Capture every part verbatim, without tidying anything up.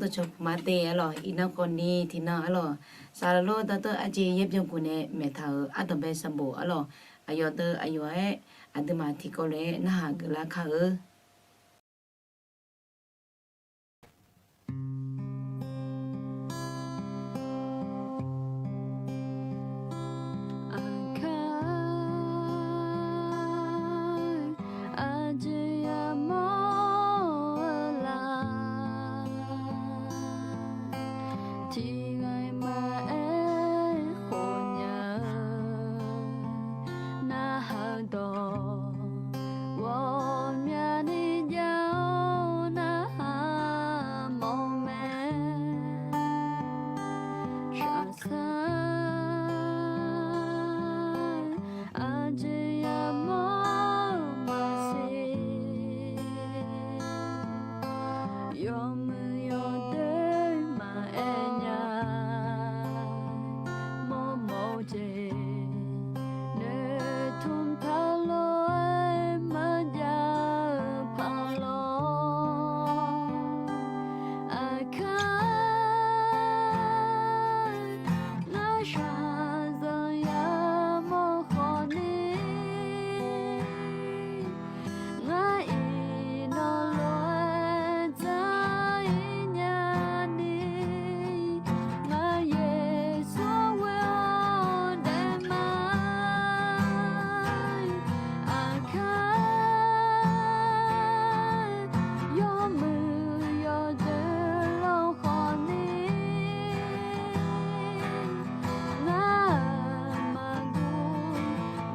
dawqcawq puq ma te arlawq, iqnan khawfni tiqnan arlawq, saqlaq lor darteuv arjeq yaer byankuf nae maeqtaq-euq ardanqbae sanqbof arlawq, aqyawf deuq aqyawf-aer aqduimaf tiqkawv lof-aer narhaq geuflar kar-eu. Aqkar, aqjeq yamawr-eu la, tiqghaq maqaer khofnya-eu narhaq dawq, ghawqmyani jav-awr narhaq mawf mae. Shaqsar aqjeq yamawr-eu maqsiq, yawmuiq yawdoer maqaer nya, mawrmawf-eu jeq noeqtmq taq lof-aer maqjav-eu paq lawr. Aqkar, ngar shaqzanq yamawr khawfni, ngar iqnan lof-aer dzar-ir nyani, ngar Yeqsur ghoe-awr daef ma. Aqkar, yawmuiq yawdoer lawr khawfni, ngar maqguv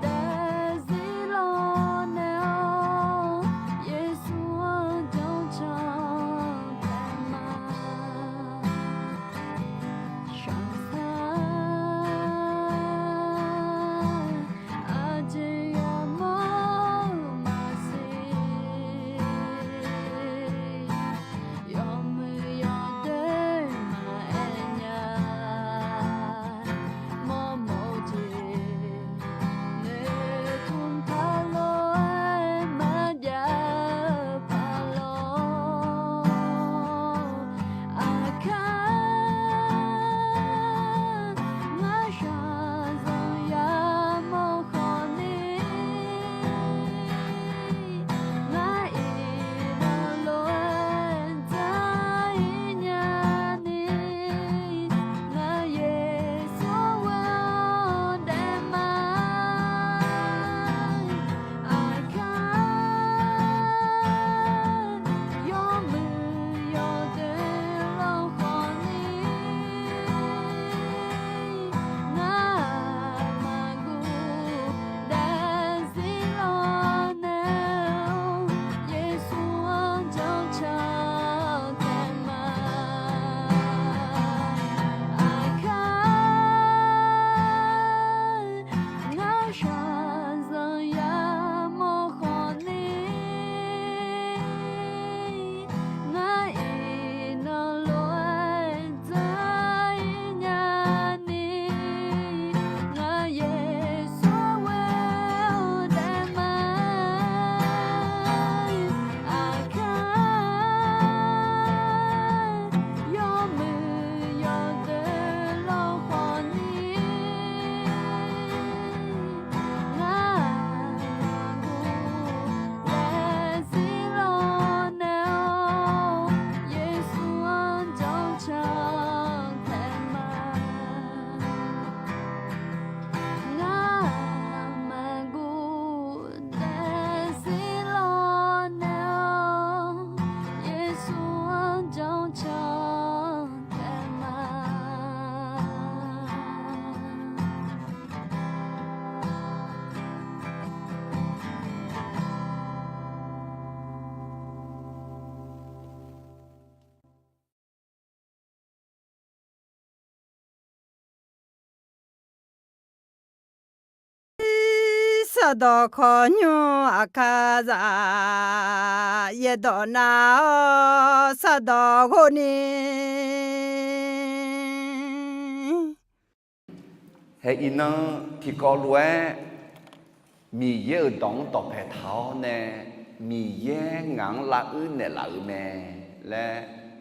daefzir lawr naeq-awr, Yeqsur-anr janrcan taef ma. Shaqsar aqjeq yamawr-eu maqsiq, yawmuiq yawdoer maqaer nya, mawrmawf-eu jeq noeqtmq taq lof-aer maqjav-eu paq lawr. Aqkar, ngar shaqzanq yamawr khawfni, ngar iqnan lof-aer dzar-ir nyani, ngar Yeqsur ghoe-awr daef ma. Aqkar, yawmuiq yawdoer lawr khawfni, ngar maqguv daefzir lawr naeq-awr, Yeqsur-anr janrcan taef ma. Aqkar, ngar shaqzanq yamawr khawfni, ngar iqnan lof-aer dzar-ir nyani, ngar Yeqsur ghoe-awr daef ma. Aqkar, yawmuiq yawdoer lawr khawfni, ngar maqguv daefzir lawr naeq-awr, Yeqsur-anr janrcan taef ma. Ngar maqguv daefzir lawr naeq-awr, Yeqsur-anr janrcan taef ma. Sardawq khawqnymr Aqkaqzaq yaerdawq nav-awr sardawq ghov ni. Hae iqnan tiqkawv lof-aer Miqyaer-euq dawq-anr dawqpae taq-awr nae, Miqyaer ngaq-anr lavuir naeqlaf-euq mae laer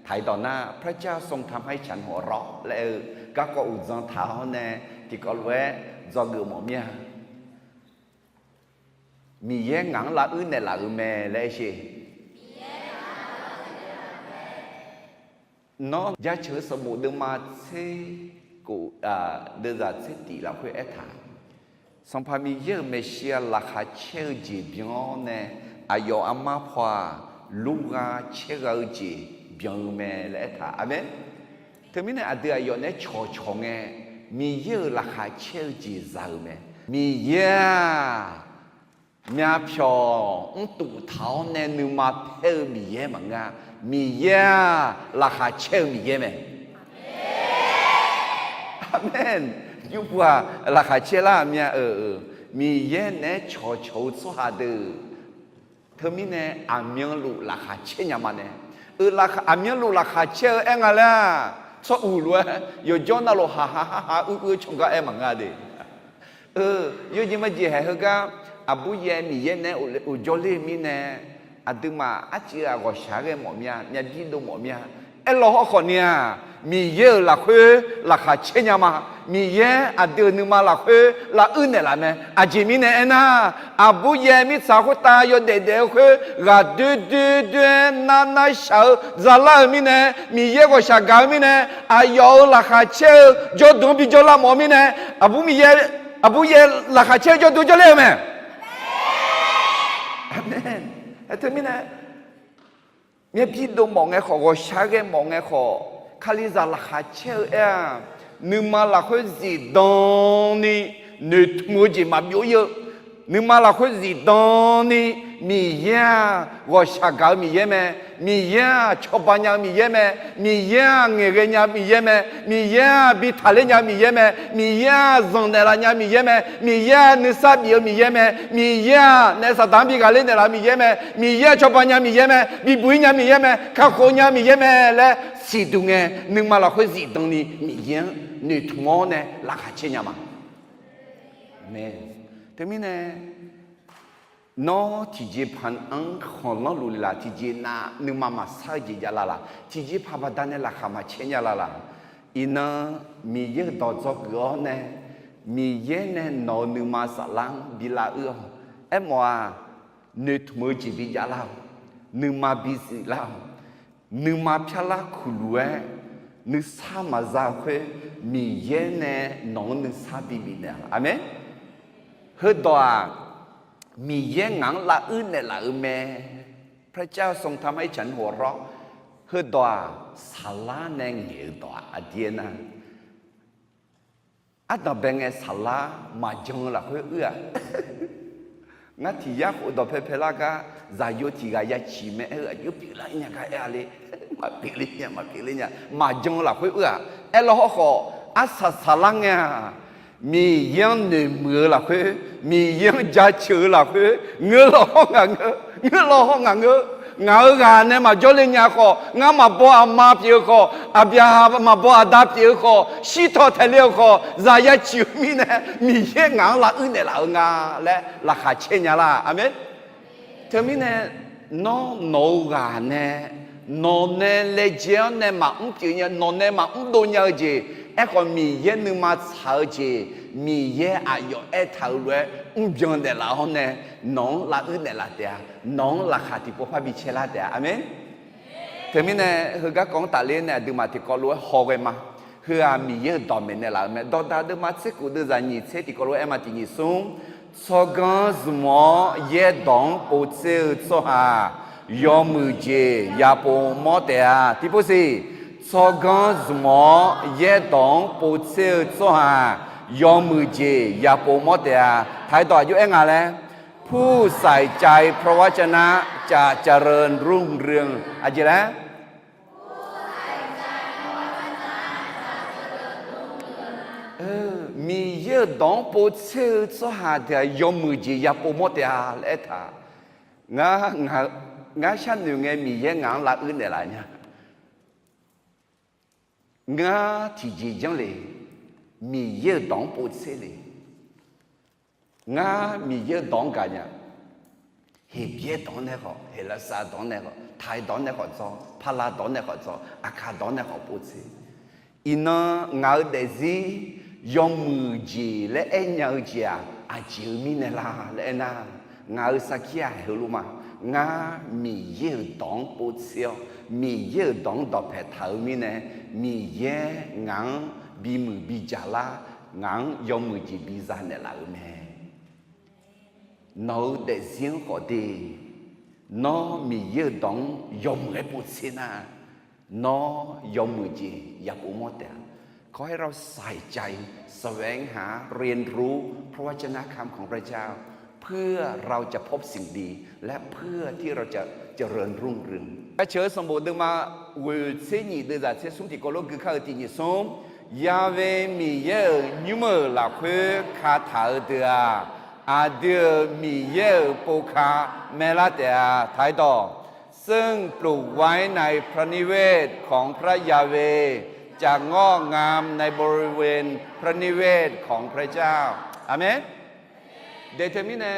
Taqi dawq nar, พระเจ้าทรงทำให้ฉันหัวเราะ laer-eu garkawv uqdzan taq-awr nae tiqkawv lof-aer dzawgeuf mawf mir-a. Miqyaer ngaq-anr lavuir naeqlaf-euq mae laer aer sher. Nawr Jaceuq-eu sanqbof deuvma tser kof, deuvzaq tser tif lafkhoer aertaq, Sanqpaq Miqyaer-euq maeqshi-aq laqkhaq caer-eu jeq byan-awr nae, aqyawf armar paw-aq, lurgha caergha-eu jeq byan-eu mae laer aertaq. Aqmeq. Teumirnae aqdui aqyawf naeq-aer cawqcawq ngae, Miqyaer-euq laqkhaq caer-eu jeq za-euq mae. Miqyaer-aq, myavpyawq mrtuf taq-awr nae nuima paer-eu Miqyaer maqngeur-a. Miqyaer-aq, laqkhaq caer-eu Miqyaer mae. Aqmeq. Yurpuq-aq, laqkhaq caer lar mya-eu. Miqyaer naeq-aer cawqcawq-eu tsawrhaq deuq, teumirnae aqmyanluf laqkhaq caer nya ma nae, aqmyanluf laqkhaq caer-eu aer nga laer-aq, tsawr uq lof-aer yawqjawr navluf haqha haqha uir uir-eu cawqgar aer maqngeur de. Yawjeq majeq haeq heugar, aqbur yaev Miqyaer naeq-aer uqjawr ler-eu mirnae, aqduimaf arcuiv-aq ghawqshaq ghae mawf mya, myavbir dov mawf mya. Aerlaw hawrkhawf ni-aq, Miqyaer-euq lafkhoer laqkhaq caer nya ma. Miqyaer aqdui-euq nuima lafkhoer lavuir naeqlaf mae. Aqjeq mirnae aernar, aqbur yaev mirtsaq khoertav yawdaef daef-eu khoer ghaqdoer doer doer-aer nar nar shaq-eu zalar-euq mirnae, Miqyaer ghawqshaq gaq-eu mirnae, aqyawf-euq laqkhaq caer-eu jawrduq-anr bijawr lar mawf-eu mirnae, aqbur Miqyaer, aqbur yaev laqkhaq caer-eu jawrduq jawrler-eu mae. Aqmeq. Aer teumirnae, myavbir dov mawf ngae khawf, ghawqshaq ghae mawf ngae khawf, Kalizaq laqkhaq caer-eu aer-aq, nuima lafkhoer zifdan ni noeqtmq-eu jeq maqbyov ir-eu, nuima lafkhoer zifdan ni Miqyaer-aq ghawqshaq gaq-eu Miqyaer mae. Miqyaer-aq cawba nya-eu Miqyaer mae. Miqyaer-aq ngaeqghae nya-eu Miqyaer mae. Miqyaer-aq bi taqler nya-eu Miqyaer mae. Miqyaer-aq zanqnaeq laf nya-eu Miqyaer mae. Miqyaer-aq nuisar bif-eu Miqyaer mae. Miqyaer-aq naef saqdaq-anr bi ghaqler naeqlaf-eu Miqyaer mae. Miqyaer-aq cawba nya Miqyaer mae. Bibuq ir nya Miqyaer mae. Kakhof nya Miqyaer mae laer siqduq ngae, nuima lafkhoer zifdan ni Miqyaer-anr noeqtmq-awr nae laqkhaq caer nya ma. Aqmeq. Teumirnae, nawr tiqjeqpaq-anr khanqlanr luf le laq, tiqjeq nav nuima maqsar-eu jeq javlar laq, tiqjeqpaq baqdanae laqkhaq maqcaer nya lar laq. Iqnan Miqyaer-euq dawq dzawgeuf-awr nae, Miqyaer nae nawq-euq nuima saflar-anr bi lavuir-awq. Aermawf-aq, noeqtmq-eu jeq bi javlar-awq. Nuima bi ziflar-awq. Nuima pyarlar kuqluf-aer nuisar maqza-eu khoer, Miqyaer nae nawq-anr nuisar bibif naeq-a. Aqmeq. Heudawq-aq, Miqyaer ngaq-anr lavuir naeqlaf-euq mae. พระเจ้าทรงทำให้ฉันหัวเราะ heudawq-aq, saqlar nae ngaeq-eu dawq-aq, aqdir aernar, ardanqbae ngae saqlar maqjan-eu lafkhoer uir-aq, ngar tiq yar khof dawqpae pae lar gar, zaqyo tiq ghaq ya ciq mae aer-eu aqjox pyeuflar nya gar aer-a le. Maqpyeuf ler nya, maqpyeuf ler nya, maqjan-eu lafkhoer uir-aq, aerlaw hawrkhawf, arsaq saqlar ngae-aq, Miqyaer-anr noeqmuiq-eu lafkhoer, Miqyaer-anr jaceuq-eu lafkhoer, ngeur law hawr ngaq ngeur, ngeur law hawr ngaq ngeur. Ngaq-euq ghaq nae maqjawr le nya khawf, ngar maqbaw aqma pyeuf-eu khawf, aqbyaqhaq maqbaw aqda pyeuf-eu khawf, shirtaw taeq le-eu khawf, zaq ya ciq-eu mirnae, Miqyaer ngaq-anr lavuir naeqlaf-eu nga laer laqkhaq caer nya lar. Aqmeq. Teumirnae, nawr nawq-eu ghaq nae, nawq nae laejae-awr nae maqmr pyeuf nya, nawq nae maqmr dov nya-eu jeq, aerkhawf Miqyaer nuima tsaq-eu jeq, Miqyaer aqyawf aertaq-euq lof-aer mrbyan naeqlaf-awr nae, nawq-anr lavuir naeqlaf taef-a. Nawq-anr laqkhaq tiqpov par bi caer lar taef-a. Aqmeq. Teumirnae, heugar kawv-anr tafler nae aqduimaf tiqkawv lof-aer hawghae ma. Heu-aq Miqyaer-euq dawqmaeq naeqlaf-eu mae. Dawqdaq deuvma tser kof deuvzaq nyiq tser tiqkawv lof-aer aer ma tiq nyiq smr. Tsawrganr zmq-awr yaerdawq-anr povtser-eu tsawrhaq yawmuiq jeq yapov mawr taef-a. Tiqpov siq. Tsawrganr zmq-awr yaerdawq-anr povtser-eu tsawrhaq yawmuiq jeq yapov mawr taef-a. Taq-aer dawq aqjox aer nga laer, ผู้ใส่ใจพระวจนะจะเจริญรุ่งเรือง aqjeq laer Miqyaer-euq dawq-anr povtser-eu tsawrhaq deuq-aq yawmuiq jeq yapov mawr taef-a laer aertaq. Ngar, ngar sharnoeq ngae Miqyaer ngaq-anr lavuir naeqlaf nya. Ngar tiqjeq janr le, Miqyaer-euq dawq-anr povtser le. Ngar Miqyaer-euq dawq-anr gaq nya. Heqbyaer dawq-anr nae khawf, Heqlaqsar dawq-anr nae khawf, Taiq dawq-anr nae khawf dzaw, Paqlaq dawq-anr nae khawf dzaw, Aqkaq dawq-anr nae khawf povtser. Iqnan ngaq-euq daefzir yawmuiq jeq laer aernya-eu jeq-aq, aqjeq-eu mirnae la laer aernar, ngaq-euq sarkir-aq heulof ma. Ngar Miqyaer-euq dawq-anr povtser-awr, Miqyaer-euq dawq-anr dawqpae taq-eu mirnae, Miqyaer ngaq-anr bimuiq bijaq lar, ngaq-anr yawmuiq jeq biza naeqlaf-euq mae. Nawq-euq daefzir-anr khawf de, nawr Miqyaer-euq dawq-anr yawmuiq-aer povtser nar, nawr yawmuiq jeq yapov mawr taef-a. ขอให้เราใส่ใจ แสวงหา เรียนรู้ พระวจนะคำของพระเจ้า เพื่อเราจะพบสิ่งดี และเพื่อที่เราจะเจริญรุ่งเรือง Gaqceuq-eu sanqbof deuvma ghoeq tser nyif deuvzaq tser smr tiqkawv lof gui kar-eu tiq nyiq smr, Yahweh Miqyaer-euq nymr-euq lafkhoer kataq-eu deuq-aq, aqdui-euq Miqyaer-euq povka maelar taef-a. Taqdawq, ซึ่งปลูกไว้ในพระนิเวศของพระยาเวห์ จะงอกงามในบริเวณพระนิเวศของพระเจ้า Aqmeq. De teumirnae,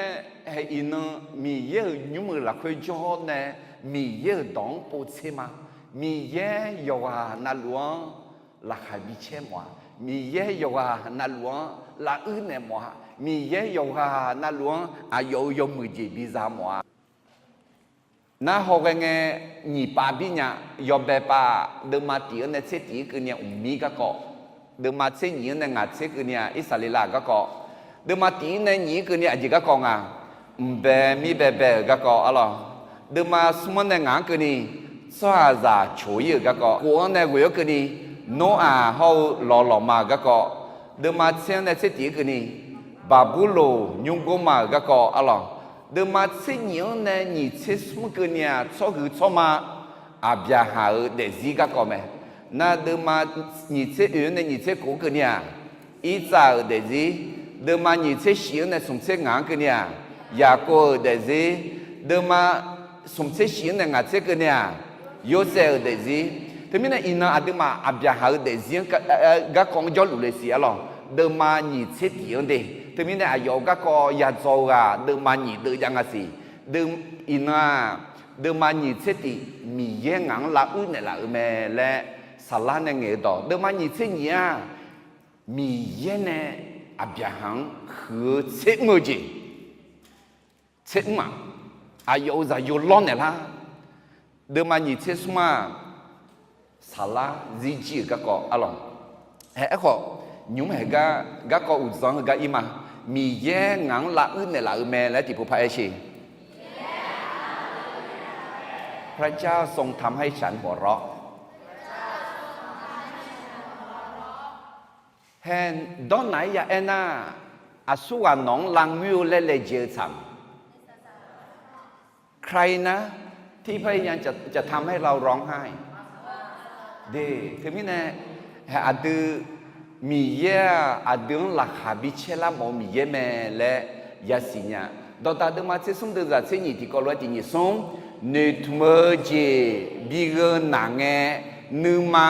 iqnan Miqyaer-euq nymr-euq lafkhoer jawr nae Miqyaer-euq dawq-anr povtser ma. Miqyaer yawqghaq navluf-anr laqkhaq bicaer mawf-a. Miqyaer yawqghaq navluf-anr lavuir naeq mawf-a. Miqyaer yawqghaq navluf-anr aqyawf-euq yawmuiq jeq biza mawf-a. Nar hawghae ngae nyiq pav bir nya. Yawbae pav deuvma tiq-anr nae tser tiq-ir keuvni-aq, mqmir garkawv. Deuvma tser nyif-anr nae ngaq tser keuvni-aq, Irsaqleqlav garkawv. Deuvma tiq-ir nae nyif-ir keuvni aqjeq garkawv nga. Mqbae mirbae bae-euq garkawv arlawq. Deuvma smr-anr nae ngaq-anr keuvni, tsawrhaqzaq coq-ir-euq garkawv. Kof-anr nae ghoeq-awr keuvni, Noraq hawr-eu lawqlawqma-euq garkawv. Deuvma tser-anr nae tser tiq-ir keuvni, Baqburloq nymrgor ma-euq garkawv arlawq. Deuvma tser nyif-anr nae nyiq tser smr keuvni-aq, tsawrhuiq tsawrma Aqbyaqhaq-euq daefzir garkawv mae. Nar deuvma nyiq tser oeq-anr nae nyiq tser kof keuvni-aq, Irtsav-euq daefzir. Deuvma nyiq tser shif-anr nae smq tser ngaq-anr keuvni-aq, Yaqkov-euq daefzir. Deuvma smq tser shif-anr nae ngaq tser keuvni-aq, Yorsaev-euq daefzir. Teumirnae iqnan aqduimaf Aqbyaqhaq-euq daefzir-anr garkawv-anr jawrluf le siq arlawq. Deuvma nyiq tser tiq-anr de. Teumirnae aqyawf-euq garkawv yadzaw-eu ghaq deuvma nyiq deuv jav nga siq. Iqnan-aq, deuvma nyiq tser tiq, Miqyaer ngaq-anr lavuir naeqlaf-euq mae laer saqlar nae ngaeq-eu dawq. Deuvma nyiq tser nyif-aq, Miqyaer nae Aqbyaqhaq-anr huiq-eu tser mr-eu jeq, tser mr-aq, aqyawf-euq zaqyo lawrnaeq lar. Deuvma nyiq tser smr-aq, saqlar zirjir-euq garkawv arlawq. Hae, aerkhawf, nymr haeq gar garkawv uqdzan-anr heugar ir ma. Miqyaer ngaq-anr lavuir naeqlaf-euq mae laer tiqpov par aer sher. พระเจ้าทรงทำให้ฉันหัวเราะ Hae, dawrnaq-aer ya aernar, aqsurghaq nawq-anr lavngoer-eu laer laejae-eu tsaq-a. ใครนะที่พยายามจะจะทำให้เราร้องไห้ De, teumirnae, aqdui, Miqyaer-aq aqdui-anr laqkhaq bicaer lar mawf-eu Miqyaer mae laer yasiq nya. Dawqdaq deuvma tser smr deuvzaq tser nyif tiqkawv lof-aer tiq nyiq smr, noeqtmq-eu jeq bi gheu naq ngae, nuima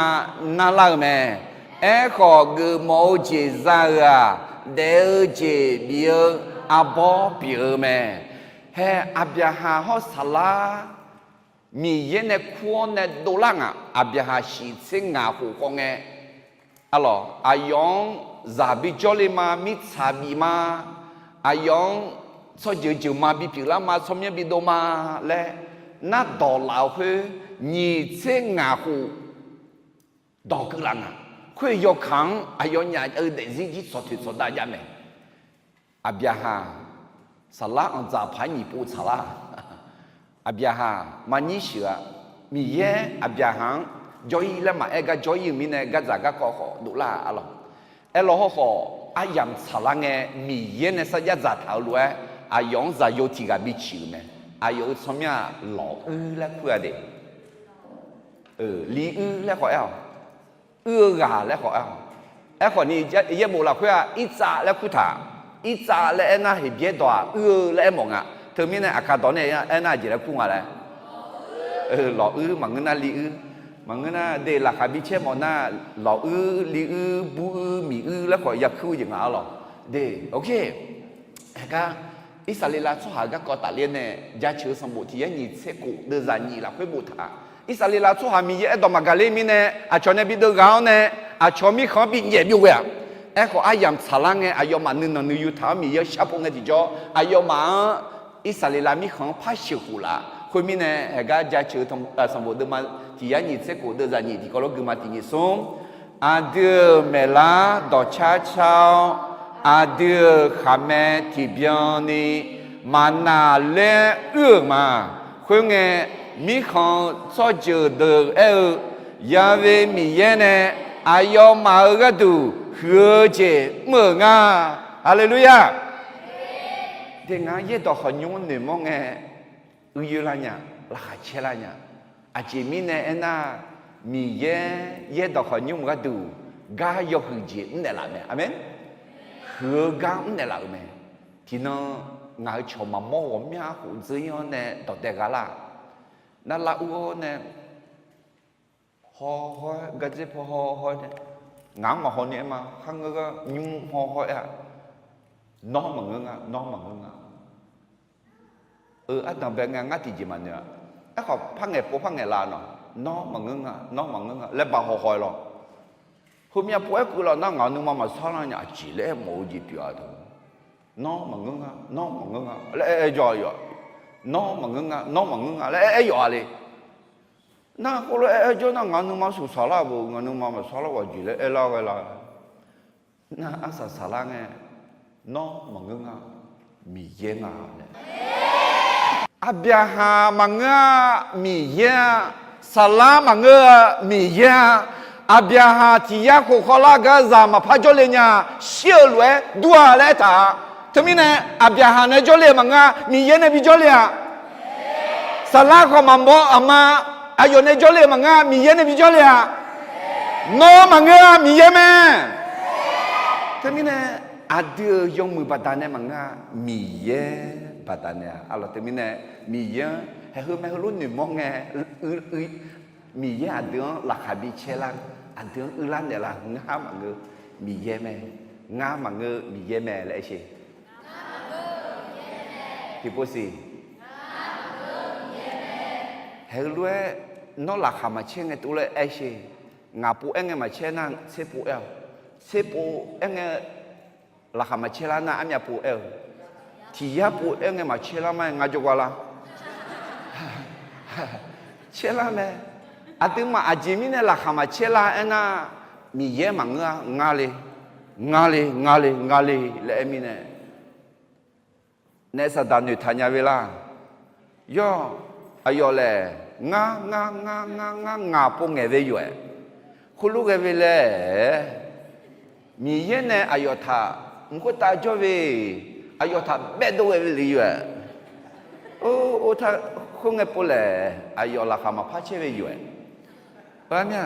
narlar-eu mae. Aerkhawf, geufmawf-eu jeq za-euq-aq, daef-eu jeq bif-eu arbawr pyeuf-eu mae. Hae, Aqbyaqhaq hawr saqlar Miqyaer nae kur-awr nae dovlar ngaq, Aqbyaqhaq shiq tser ngaq khof khawf ngae, arlawq, aqyawf-anr zaq bijawr le ma, mirtsaq bif ma, aqyawf-anr tsawrjeuq jeuq ma bipyeuf lar ma, tsawrmyanr bidov ma laer nardawq laf-eu khoer, nyiq tser ngaq khof dawq keuvlaf ngaq. Khoer yawkaq-anr aqyawfnyaf-euq daefzir jir tsawqtoeq tsawqdav jav mae. Aqbyaqhaq, saqlar anqdzaq paq-aer nyiq pov tsaqlar. Aqbyaqhaq maqnyir sheuq-a. Miqyaer Aqbyaqhaq-anr jawr-ir laer maqaer gar jawr-ir-euq mirnae, gardzaq garkawv khawf dovlar-a arlawq. Aerlawr hawrkhawf, aryamq tsaqlar ngae, Miqyaer nae sarjax dzaqtaq-euq lof-aer, aqyawf-anr zaqyo tiq ghaq biciq-euq mae. Aqyawf-euq tsawrmyanr-aq, lawquir laer kur-a de. Liuir laer khawf aer-awq. Uir-eu ghaq laer khawf aer-awq. Aerkhawf ni, yaerbof lafkhoer-aq, Irtsav laer kurtaq. Irtsav laer aernar, Heqbyaer dawq-aq, uir-eu laer aermawf nga. Teumirnae Aqkaq dawq nae aernar, aqjeq laer kur nga laer, lawquir maqngeur nar liuir. Maqngeur nar de, laqkhaq bicaer mawf nar, lawquir, liuir, buruir, miquir laer khawf yakuir-eu jeq nga arlawq. De, ok. Aergar, Irsaqleqlav tsawrhaq garkawv tafler nae jaceuq-eu sanqbof tiq yar nyiq tser khof deuvzaq nyiq lafkhoer boftaq-a. Irsaqleqlav tsawrhaq Miqyaer aerdawq maqgaq ler mirnae, aqcawq nae bi deuv ghaq-awr nae, aqcawq mirkhanq-anr binyaef byov ghae-aq. Aerkhawf, aryamq tsaqlar ngae aqyawfmaf nuinanq nuiyu taq-awr Miqyaer-anr sharpov ngae tiqjawr, aqyawfmaf-anr Irsaqleqlav mirkhanq-anr par sheuqkhof laf khoermirnae, haeqgar jaceuq-eu sanqbof deuvma tiq yar nyiq tser khof deuvzaq nyiq tiqkawv lof guima tiq nyiq smr. Aqdui-euq maeqlar dawqcar car-awr, aqdui-euq khaqmae tiqbyan ni maqnaq laer uir-euq ma. Khoerngae, mirkhanq-eu tsawrjeuq deuq aer-eu, Ya've Miqyaer nae aqyawfmaf-euq gharduq huiq-eu jeq mr-euq nga. Haleluya! Te ngaq-anr yaerdawq khawqnymr noeqmawr ngae, uiyoer lar nya, laqkhaq caer lar nya. Aqjeq mirnae aernar, Miqyaer yaerdawq khawqnymr gharduq gar yawhuiq jeq mrnaeq laf mae. Aqmeq. Huiq-eu gar mrnaeq laf-euq mae. Tiqnan ngaq-euq cawq maqmawr ghawqmya khof dzeur-ir-awr nae dawqdae gha lar. Nar lar ur-awr nae, haw haw-aer gardzer paw haw haw-aer nae, ngaq-anr maqhaw ni aer ma. Kharngeur gar nymr haw haw-aer-a. Nawr maqngeur nga, nawr maqngeur nga. Eu, ardanqbae ngae ngar tiqjeq maqnoeq-a. Aerkhawf par ngaeq pov par ngaeq laf nawq, nawr maqngeur nga, nawr maqngeur nga laer ba haw haw-aer lawr. Heumyav pov-aer keuv laf nar ngaq nuima maqsar lar nya. Aqjeq laer aer mawf-eu jeq pyeuf-a teu. Nawr maqngeur nga, nawr maqngeur nga laer aer aer jawr-a yawf. Nawr maqngeur nga, nawr maqngeur nga laer aer aer yawf-a le. Nar khoerlof aer aer jawr nar ngaq nuima suqsaq lar-a bo, ngaq nuima maqsar lar-a jeq laer aer lar ghae la. Nar arsaq saqlar ngae, nawr maqngeur nga, Miqyaer nga laer. Aqbyaqhaq maqngeur-a, Miqyaer-a. Saqlar maqngeur-a, Miqyaer-a. Aqbyaqhaq tiq yar khof khawvlar gar zaq maqpar jawrle nya, shir-euq lof-aer dur-a laer aertaq-a. Teumirnae Aqbyaqhaq nae jawrle-euq maqngeur-a, Miqyaer nae bi jawrle-a. Saqlar khawf maqmawr aqma, aqyawf nae jawrle-euq maqngeur-a, Miqyaer nae bi jawrle-a. Nawr maqngeur-a, Miqyaer mae. Teumirnae aqdui-euq yawmuiq baqdanae maqngeur-a, Miqyaer baqdanae-a. Arlawq teumirnae Miqyaer-anr haeq heu mae heulof noeqmawr ngae, Miqyaer aqdui-anr laqkhaq bi caer lar, aqdui-anr uirlar naeqlar. Ngar maqngeur, Miqyaer mae. Ngar maqngeur, Miqyaer mae laer aer sher. Tiqpov siq. Haeq heulof-aer nawr laqkhaq maqcaer ngae tov laer aer sher. Ngaq pov-aer ngae maqcaer nar tser pov-aer-a. Tser pov-aer ngae laqkhaq maqcaer lar nar armyav pov-aer-eu. Tiq yar pov-aer ngae maqcaer lar ma-aer ngar jawrgar lar. Caer lar mae. Aqduimaf aqjeq mirnae laqkhaq maqcaer lar aernar, Miqyaer maqngeur-a. Ngar le, ngar le, ngar le, ngar le laer aer mirnae, naef saqdaq noeqtaq nya ve lar. Yawr, aqyawf laer, ngar, ngar, ngar, ngar, ngar, ngaq pov ngaeq ve yawf-aer, khoerlof ghae ve laer, Miqyaer nae aqyawf taq mq khoertav jawr ve, aqyawf taq baedov ghae ve le yawf-aer, or, or, khoerngae pov laer aqyawf laqkhaq maqpar caer ve yawf-aer. Armya,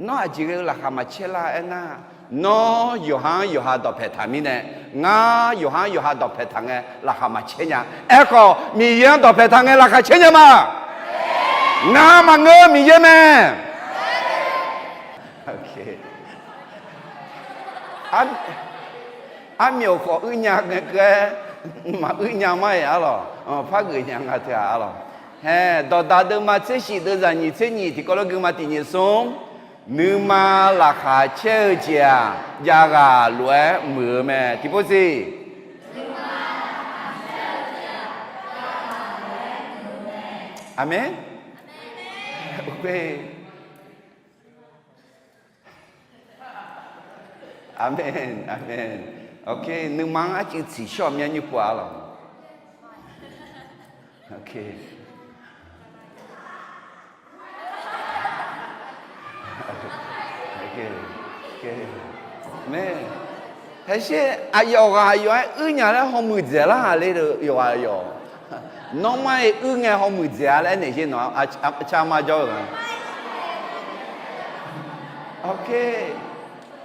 nawr aqjeq ghae-eu laqkhaq maqcaer lar aernar, nawr yawqha-anr yawqha dawqpaeq taq mirnae, ngar yawqha-anr yawqha dawqpaeq taq ngae laqkhaq maqcaer nya. Aerkhawf, Miqyaer-anr dawqpaeq taq ngae laqkhaq caer nya ma. Ngar maqngeur, Miqyaer mae. Armyof khawf uir nya ngae keuv-aer, maquir nya ma-iq arlawq. Par geuf nya nga teu-aq arlawq. Hae, dawqdaq deuvma tser shif deuvzaq nyiq tser nyiq tiqkawv lof guima tiq nyiq smr. Nuima laqkhaq caer-eu jeq-aq, jav ghaq lof-aer muiq-eu mae. Tiqpov siq. Aqmeq. Aqmeq, aqmeq. Ok, nuima-anr arcuiv tsiqshawr-eu myanr nymr pov-a lawq. Ok. Mae, haesher aqyawf ghaq yawf-aer uir nya laer hawmuiq dzaeq lar-aq le-eu yawqghaq yawf. Nawr mar-iq uir ngae hawmuiq dzaeq-a laer aernaeq sher nawq-a, car mar jawr-eu nga. Ok.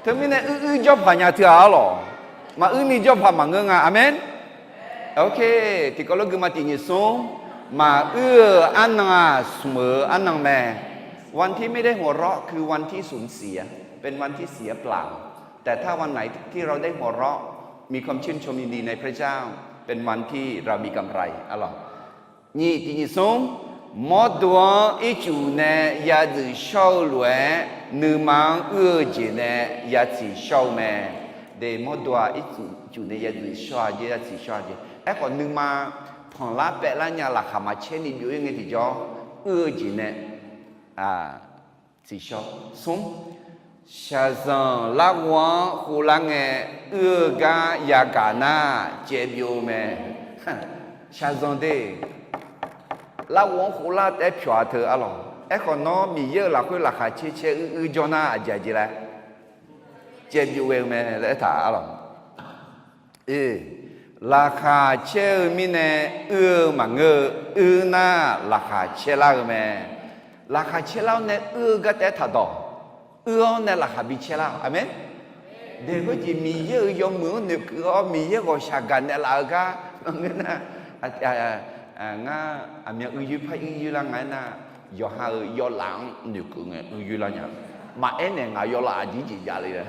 Teumirnae uir uir jawr paq nya teu-aq arlawq. Maquir ni jawr paq maqngeur nga. Aqmeq. Ok. Tiqkawv lof guima tiq nyiq smr. Maquir-euq arnan-aq smq-eu arnan mae. วันที่ไม่ได้หัวเราะคือวันที่สูญเสีย เป็นวันที่เสียเปล่า แต่ถ้าวันไหนที่เราได้หัวเราะ มีความชื่นชมยินดีในพระเจ้า เป็นวันที่เรามีกำไร arlawq. Nyiq tiq nyiq smr, mawrdo-anr ircuf nae yadzuif shawr-eu lof-aer, nuima-anr uir-eu jeq nae yatsiq shawr-eu mae. De, mawrdo-aq ircuf nae yadzuif shawr-a jeq, yatsiq shawr-a jeq. Aerkhawf nuima panqlar paevlar nya laqkhaq maqcaer ni byov-ir ngae tiqjawr, uir-eu jeq nae tsiqshawr. Smr, shaqzanq larghov-anr khovlar ngae, uir-eu gar yagaq nar, caev byov-eu mae. Shaqzanq de, larghov-anr khovlar taef-aer pyawq-a teu arlawq. Aerkhawf nawr Miqyaer-euq lafkhoer laqkhaq caer caer uir uir jawr nar, aqjeq aqjeq laer caev byov ghae-eu mae laer aertaq arlawq. Laqkhaq caer-eu mirnae uir-eu maqngeur-eu, uir nar laqkhaq caerlar-eu mae. Laqkhaq caerlar-awr nae uir-eu gar taef-aer taqdawq. Uir-awr nae laqkhaq bi caerlar-awq. Aqmeq. De, khoerjeq Miqyaer-euq yawmuiq-anr noeqkeuv-awr, Miqyaer ghawqshaq gaqnaeq laf-eu gar maqngeur nar, ngar aqmyan uir yoer par uir yoer lar nga aernar, yawqha-euq yawlaf-anr noeqkeuv ngae uir yoer lar nya. Maqaer naeq ngaq yawlaf aqjeq jeq jav le-a.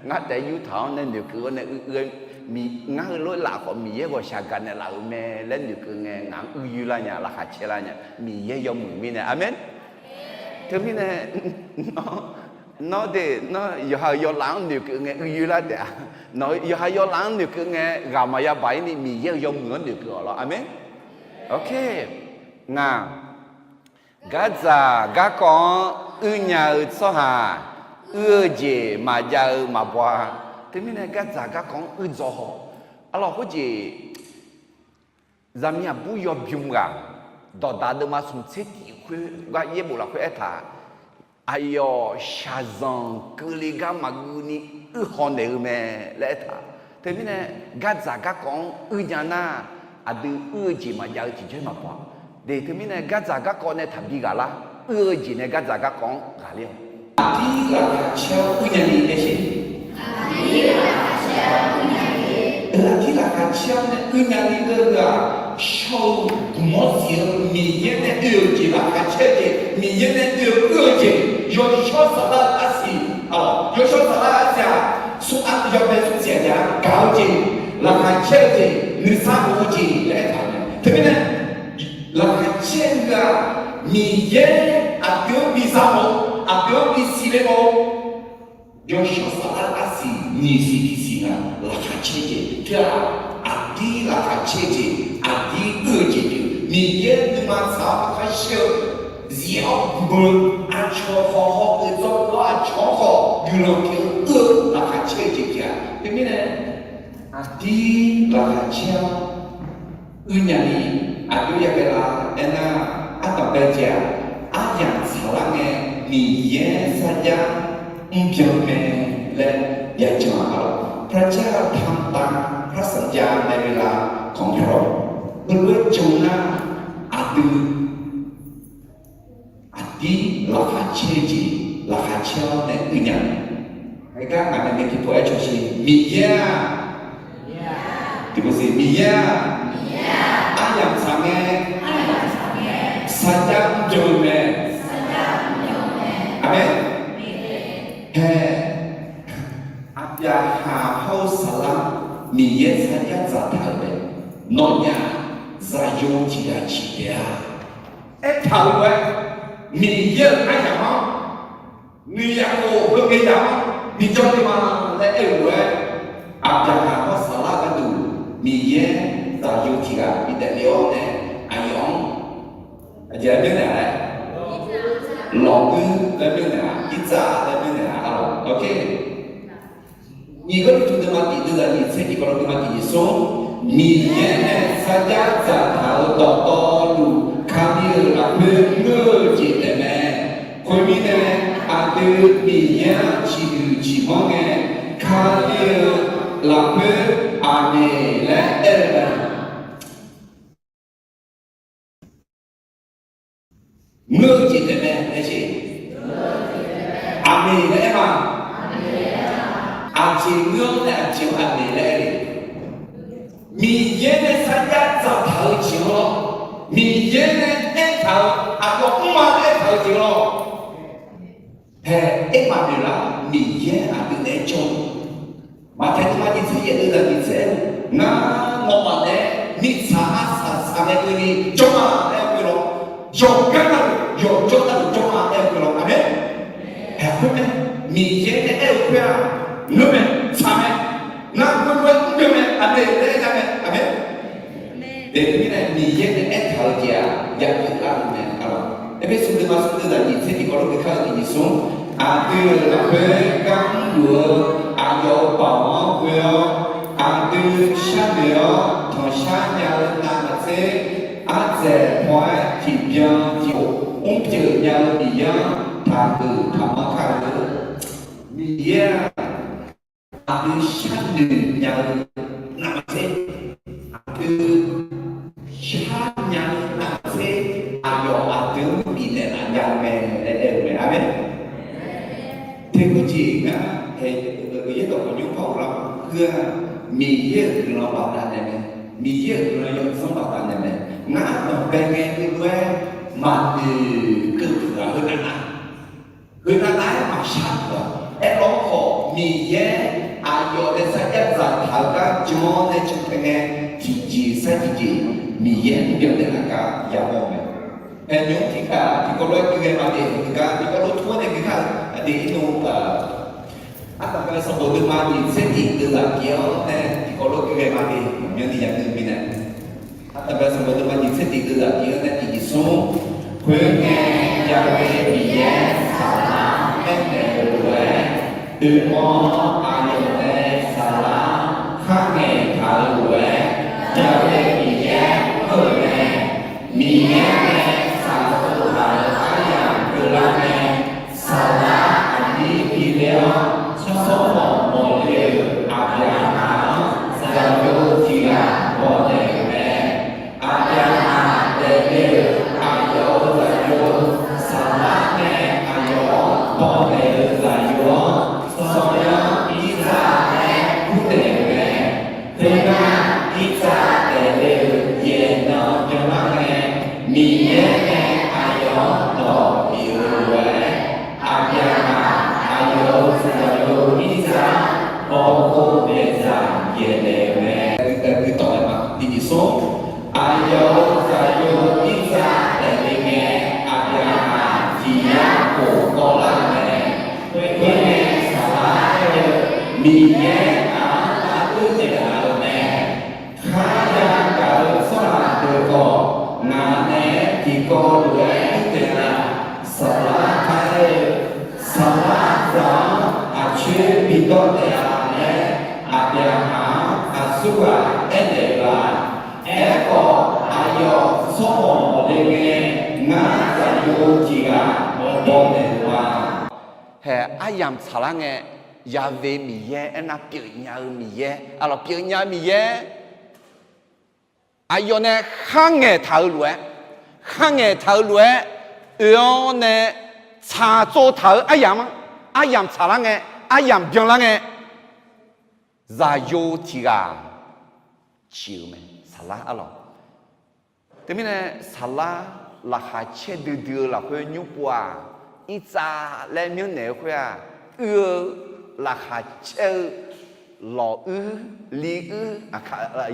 Ngar taef-aer yurtaq-awr nae noeqkeuv-awr nae uir, ngar heulof-aer laf khawf Miqyaer ghawqshaq gaqnaeq laf-euq mae laer noeqkeuv ngae ngaq-anr uir yoer lar nya, laqkhaq caer lar nya. Miqyaer yawmuiq mirnae, aqmeq. Teumirnae nawr de, nawr yawqha-euq yawlaf-anr noeqkeuv ngae uir yoer lar taef-a. Nawq yawqha yawlaf-anr noeqkeuv ngae ghaq maqya baq-ir ni Miqyaer-euq yawmuiq-anr noeqkeuv-awq lawr. Aqmeq. Oke. Ngaq, gardzaq garkawv-anr uir nya-eu tsawrhaq, uir-eu jeq maqjav-eu maqbaw-a. Teumirnae gardzaq garkawv-anr uir dzaw haw. Arlawq, khoerjeq zaqmiq aqbur yawbymr ghaq, dawqdaq deuvma smq tser tiq khoer gar yaerbof lafkhoer aertaq, aqyawf shaqzanq keuvle gar maqgeuf ni uir haw naeq-eu mae laer aertaq. Teumirnae gardzaq garkawv-anr uir nya nar, aqdui uir-eu jeq maqjav-eu tiqjawr maqbaw-a. De, teumirnae gardzaq garkawv nae taqbi ghaq lar, uir-eu jeq nae gardzaq garkawv-anr ghaqler-awq. Aqdir laqkhaq caer-awr uir nya ni laer sher. Aqdir laqkhaq caer-awr nae uir nya ni-eu heu-aq, shawr-eu guqmawr zif-eu Miqyaer nae oe-euq jeq laqkhaq caer-eu jeq, Miqyaer nae oe-eu uir-eu jeq, yawshawr saflar-eu arsiq, yawshawr saflar-eu arsiq-aq, smr-anr yawbae smr siq-aq jav gaq-eu jeq, laqkhaq caer-eu jeq, nuisar of-eu jeq laer aertaq-euq mae. Teumirnae laqkhaq caer-eu heu-aq, Miqyaer aqdui-anr bi za mawf-eu, aqdui-anr bi siqle mawf-eu, yawshawr saflar-eu arsiq nyiq siq tiq siq nga laqkhaq caer jeq. Teu-aq, aqdir laqkhaq caer jeq, aqdir uir-eu jeq pyeuf. Miqyaer nuima tsaq-awr nuikhanr shir-eu, zif-awr beu, aqcawq khawf haw-eu dzawr-awr aqcawq-anr khawf guiqlanq pyeuf-eu uir-eu laqkhaq caer-eu jeq pyeuf-a. Teumirnae aqdir laqkhaq caer-awr uir nya ni aqjox ya ghae la aernar, ardanq bae jeq-aq, aryamq tsaqlar ngae Miqyaer sarjax mrbyan mae laer yajan-a lawq. พระเจ้าทำตามพระสัญญาในเวลาของพระองค์ heulof-aer jan nar, aqdui aqdir laqkhaq caer-eu jeq laqkhaq caer-awr nae uir nya. Heugar ngaq nae maeq tiqpov-aer cawsher, Miqyaer-aq, tiqpov siq, Miqyaer-aq, aryamq tsaq ngae sarjax mrbyan-eu mae. Aqmeq. Hae, Aqbyaqhaq hawr-eu Saqlar, Miqyaer sarjax dzaqtaq-euq mae. Nawnyaf zaqyo tiq ghaq ciq taef-a. Aertaq-euq lof-aer, Miqyaer-euq aryamq-anr, noeqyaf khof heughae yamq-anr bijawr le ma laer aer-eu lof-aer, Aqbyaqhaq hawr Saqlar gharduq Miqyaer zaqyo tiq ghaq bidaef le-awr nae, aqyawf-anr aqjeq laer byannaeq-a laer, lawqguir laer byannaeq-a, irtsav laer byannaeq-a arlawq. Nyiq Gawrliqtu deuvma tiq deuv zaq nyiq tser tiq kawv law deuvma tiq nyiq smr, Miqyaer nae sarjax dzaqtaq-euq dawqtawvluf Kali-euq lafkhoer ngeur-eu jeq taef mae. Khoermirnae, aqdui Miqyaer-anr ciqhuiq ciqmanr ngae, Kali-euq lafkhoer Aqmeq laer aer-eu mae. Ngeur-eu jeq taef mae laer sher. Aqmeq laer aer ma. Aqjeq ngeur-awr nae aqjeq-anr Aqmeq laer aer-eu. Miqyaer nae sarjax dzaqtaq-eu jeq-anr lawr, Miqyaer nae aertaq-euq aqyawf mrma aertaq-eu jeq-anr lawr, hae, aermaf noeq lar Miqyaer aqdui naeq-aer jawr-eu. Maqtaeq deuvma nyiq tser yaeq deuv zaq nyiq tser aer-eu, Ngar nawmaf nae mirtsaq arsaq saqmae keuvni jawr-a laer aer-eu lawr. Yawqgar navluf yawqjawr navluf jawr-a laer aer-eu lawr. Aqmeq. Haeq khoermae, Miqyaer nae aer-eu khoer-aq, ngeur mae, tsaq mae, ngar khoerlof-aer mrbyawr mae, aqmeq laer aer-a mae. Aqmeq. Teumirnae Miqyaer nae aertaq-eu jeq-aq, yaqkeuv lar-eu mae. Aqlawq, Erpersu deuvma smr deuv zaqnyiq tser tiqkawv lof geuf kar-eu tiqnyiq smr, aqdui-euq lafkhoer gar mrluf-eu aqyawf-euq baoq-anr ghoe-awr, aqdui sharnoeq-awr tanqshar nya-eu navmaqtser, ardzaeq paw-aer tiqbyan tiqkhof mrpyeuf nya-eu Miqyaer-anr taqhuiq taqmanr kar-eu. Miqyaer-aq, aqdui sharnoeq nya-eu navmaqtser, aqdui shar nya-eu navmaqtser, aqyawf aqdui-anr bifnaeq laf nya-eu mae laer aer-eu mae. Aqmeq. Teukhoer jeq ngar, yaerdawq khawf nymr par ghoflar-eu, Miqyaer-euq guiqlanq baqdanae mae, Miqyaer-euq guiqlanq yawdzanr baqdanae mae. Ngar danqbae ngae heulof-aer maqnoeq keuv puq-aq, heunav nav, heunav nav-aer maqshar puq-aq. Aerlawr khawf, Miqyaer aqyawf nae sarjax dzaqtaq-eu gar jan-awr nae cantae ngae, tiqjeq sar tiqjeq Miqyaer mrbyan naeqlaf gar yamawr-eu mae. Haeq nymr tiqkhav tiqkawv lof-aer gui ghae ma de, heugar tiqkawv lof tmr-awr nae gui kar-eu aqdui irnu-aq, Ardanqbae sanqbof deuvma nyiq tser tiq deuv zaqpyeuf-awr nae tiqkawv lof gui ghae ma de, maqmyanni yaqdui mirnae. Ardanqbae sanqbof deuvma nyiq tser tiq deuv zaqpyeuf-awr nae tiqnyiq smr, khoerngae, Yaqkov Miqyaer Saflar aernaeq-eu lof-aer, oeqmawr aqyawf nae Saflar kharngaeq taq-eu lof-aer, Yaqkov Miqyaer mr-euq mae. Miqyaer nae tsaqtsov taq-euq aryamq keuvlar ngae, Saflar aqnyir pi ler-awr, tsawrmawq mawqle-euq Aqbyaqhaq-anr zaqyo tiq ghaq bawq naeq-euq mae. Aqbyaqhaq daefle-euq aqyawf-euq zaqyo, Saflar nae aqyawf-anr bawq naeq-euq zaqyo-anr, Sanqbof Irsaq laer kurnaeq-euq mae. Khoernar, Irsaq daefle-euq yaeqnan byanlar ngae, Miqyaer nae aqyawf-anr dawq bif-eu lof-aer, Aqbyaqhaq aqyawf-euq zaqyo Irsaq-anr bawqkhov daeqdzaq yaeqnaeq-euq mae. Aqyawf-euq zaqyo Irsaq daefle ngae, Aqbyaqhaq tiq yar khof kawvlar-euq mae. Khoerngae, Saflar aer-eu, Miqyaer ngaq-anr lavduir naeqlaf-euq mae. Kharya gaq-eu tsawrhaq deuq khawf, ngaq naeq-aer tiqkawv lof-aer duir taeq-a. Saflar kar aer-eu, Saflar zaq-anr aqcoer bidawr taef-a laer, Aqbyaqhaq-anr aqsurghaq aernaeq-euq-aq, aerkhawf aqyawf tsawrmawq mawqle ngae, ngar zaqyo tiq ghaq bawq naeq-euq ma. Haeq aryamq tsaqlar ngae, Yaqkov Miqyaer aernar pyeufnya-eu Miqyaer, aqlawq pyeufnya-eu Miqyaer, aqyawf nae kharngaeq taq-eu lof-aer, kharngaeq taq-eu lof-aer oe-awr nae tsaqtsov taq-eu aryamq-anr, aryamq tsaqlar ngae, aryamq byanlar ngae, zaqyo tiq ghaq ciq-euq mae. Saflar arlawq. Teumirnae Saflar laqkhaq caer duidui-eu lafkhoer nymr pov-aq, Irtsav laer myanrnaeq-eu khoer-aq, uir-eu laqkhaq caer-eu lawq uir, li uir,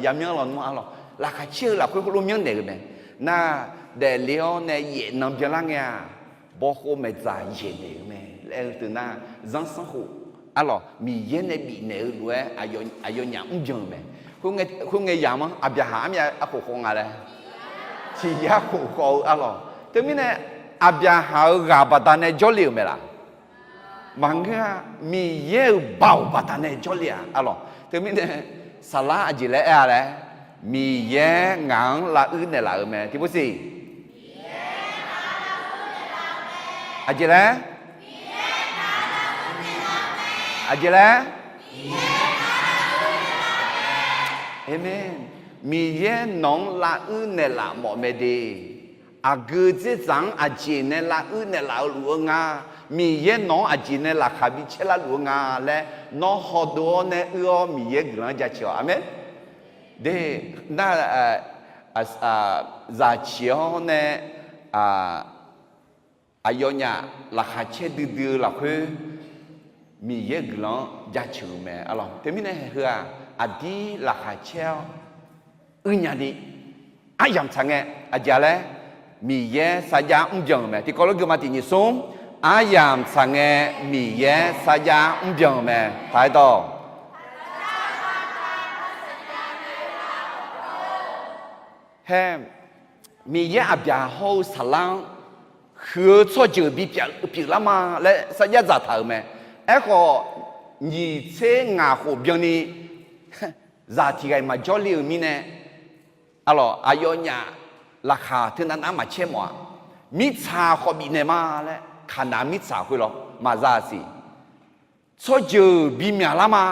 yamyanr lawnmr arlawq, laqkhaq caer-eu lafkhoer khoerlof myanrnaeq-eu mae. Nar, daefle-awr nae yaef nan byanlar ngae-aq, bawkhov maeqdzaq yaeqnaeq-eu mae laer-eu teu nar, zanrsanrkhof arlawq Miqyaer nae bifnaeq-eu lof-aer aqyawfnyaf mrbyan-eu mae. Khoerngae yamq-anr Aqbyaqhaq armyav arkhof khawf nga laer, tiq yar khof khawf-eu arlawq. Teumirnae Aqbyaqhaq-euq ghaq baqdanae jawrle-euq mae laf? Maqngeur-a. Miqyaer-euq baoq baqdanae jawrle-aq arlawq. Teumirnae Saflar aqjeq laer aer-a laer, Miqyaer ngaq-anr lavuir naeqlaf-euq mae. Tiqpov siq Aqjeq laer? Aqjeq laer? Aqmeq. Miqyaer nawq-anr lavuir naeqlaf mawf mae de. Aqgeu dzerdzaq-anr aqjeq nae lavuir naeqlaf-eu luf-eu nga. Miqyaer nawq-anr aqjeq nae laqkhaq bi caer lar luf-eu nga laer, nawr hawdov-awr nae uir-awr Miqyaer guiqlanq-anr jaceuq-awq. Aqmeq. De, nar, zaqciq-awr nae aqyawfnyaf laqkhaq caer duidui-eu lafkhoer Miqyaer guiqlanq-anr jaceuq-euq mae arlawq. Teumirnae heu-aq, Aqdir laqkhaq caer-awr uirnya ni, aryamq tsaq ngae, aqjeq laer, Miqyaer sarjax mrbyan-euq mae. Tiqkawv lof geufma tiq nyiq smr, aryamq tsaq ngae, Miqyaer sarjax mrbyan-euq mae. Taq-aer dawq. Haer, Miqyaer Aqbyaqhaq hawr-eu Saqlar-anr huiq-eu tsawrjeuq bipyeuf lar ma laer sarjax dzaqtaq-euq mae. Aerkhawf, nyiq tser ngaq khof byanni zaq tiq ghaq-iq maqjawr le-euq mirnae, arlawq, aqyawfnyaf laqkhaq teunav nav-anr maqcaer mawf-a. Mirtsaq khawf bifnaeq ma laer, Kaqnaq mirtsaq khoer lawr maqza siq. Tsawrjeuq bimyaq lar ma.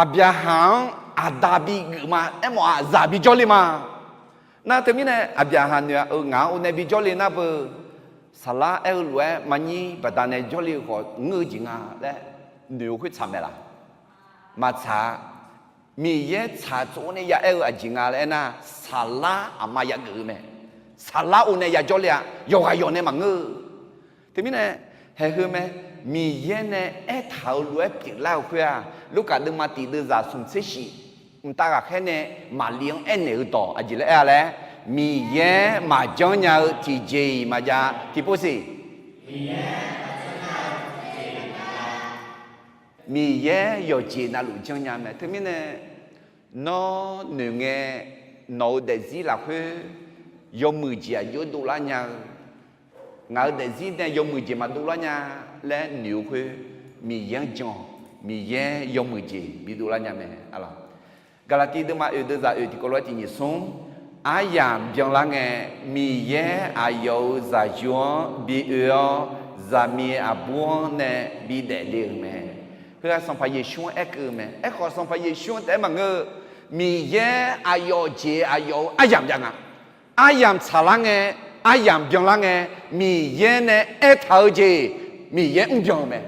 Aqbyaqhaq-anr aqda bigeuf ma, aermawf-aq zaq bijawr le ma. Nar teumirnae Aqbyaqhaq noeq-a, eu, ngaq-anr or nae bijawr le nar beu, Saqlar aer-eu lof-aer maqnyir baqdanae jawrle-eu khawf ngeur-eu jeq nga laer noeq-eu khoer tsaq mae laq? Maqtsaq-a. Miqyaer tsaq tsov-awr nae ya aer-eu aqjeq nga laer aernar, Saqlar aqma yageuf-eu mae. Saqlar or nae yajawr le-a, yawqghaq yawq nae maqngeur-eu. Teumirnae, haeq heu mae, Miqyaer nae aertaq-euq lof-aer pyeuflar-eu khoer-aq, Lurkaf deuvma tiq deuvzaq smq tser shif mqtav ghaqkhaer nae Maqli-anr aernaeq-eu dawq aqjeq laer aer-a laer, Miqyaer maqjanr nya-eu tiqjeq-iq maqjav tiqpov siq. Miqyaer yawqjeq navluf janrnya mae. Teumirnae, nawr noeq ngae, nawq-euq daefzir lafkhoer yawmuiq jeq aqjox dovlar nya-eu, ngaq-euq daefzir nae yawmuiq jeq maqdovlar nya laer noeq-eu khoer, Miqyaer-anr jan-awq. Miqyaer yawmuiq jeq bidovlar nya mae. Gaqlaqtiv deuvma oeq deuvzaq oeq tiqkawv lof-aer tiq nyiq smr, aryamq byanlar ngae, Miqyaer aqyawf-euq zaqyo-anr bi oe-awr, zaqmiq aqbur-anr nae bidaef le-euq mae. Heu-aq Sanqpaq Yeqsur-anr aerkeuv-eu mae. Aerkhawf Sanqpaq Yeqsur-anr taef-aer maqngeur-eu, Miqyaer aqyawf jeq aqyawf-euq aryamq jav nga. Aryamq tsaqlar ngae, aryamq byanlar ngae, Miqyaer nae aertaq-eu jeq, Miqyaer mrbyan-eu mae.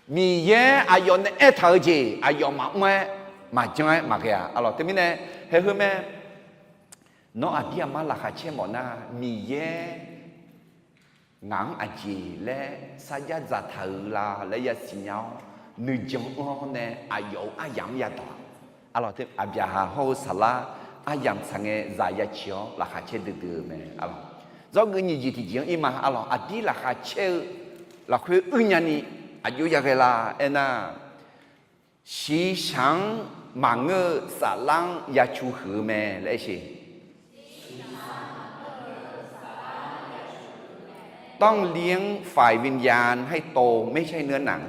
Miqyaer aqyawf nae aertaq-eu jeq aqyawf maqmr-aer maqjanr-aer maqghae-a. Arlawq teumirnae, haeq heu mae, nawr aqdir aqmar laqkhaq caer mawf nar, Miqyaer ngaq-anr aqjeq laer sarjax dzaqtaq-euq la laer yasiq nya-awr, nuijan-anr nae aqyawf-euq aryamq-anr yadawq-a. Arlawq, Aqbyaqhaq hawr-eu Saqlar aryamq tsaq ngae zaq yaciq-awr laqkhaq caer duidui-eu mae. Arlawq, zawrgeuf nyiq jeq tiqjeq-anr ir ma. Arlawq, aqdir laqkhaq caer-eu lafkhoer uirnya ni aqjox yaghae la aernar, shiqshaq-anr maqngeur-eu Saflar-anr yacu huiq-eu mae laer aer sheq. ต้องเลี้ยงฝ่ายวิญญาณให้โต ไม่ใช่เนื้อหนัง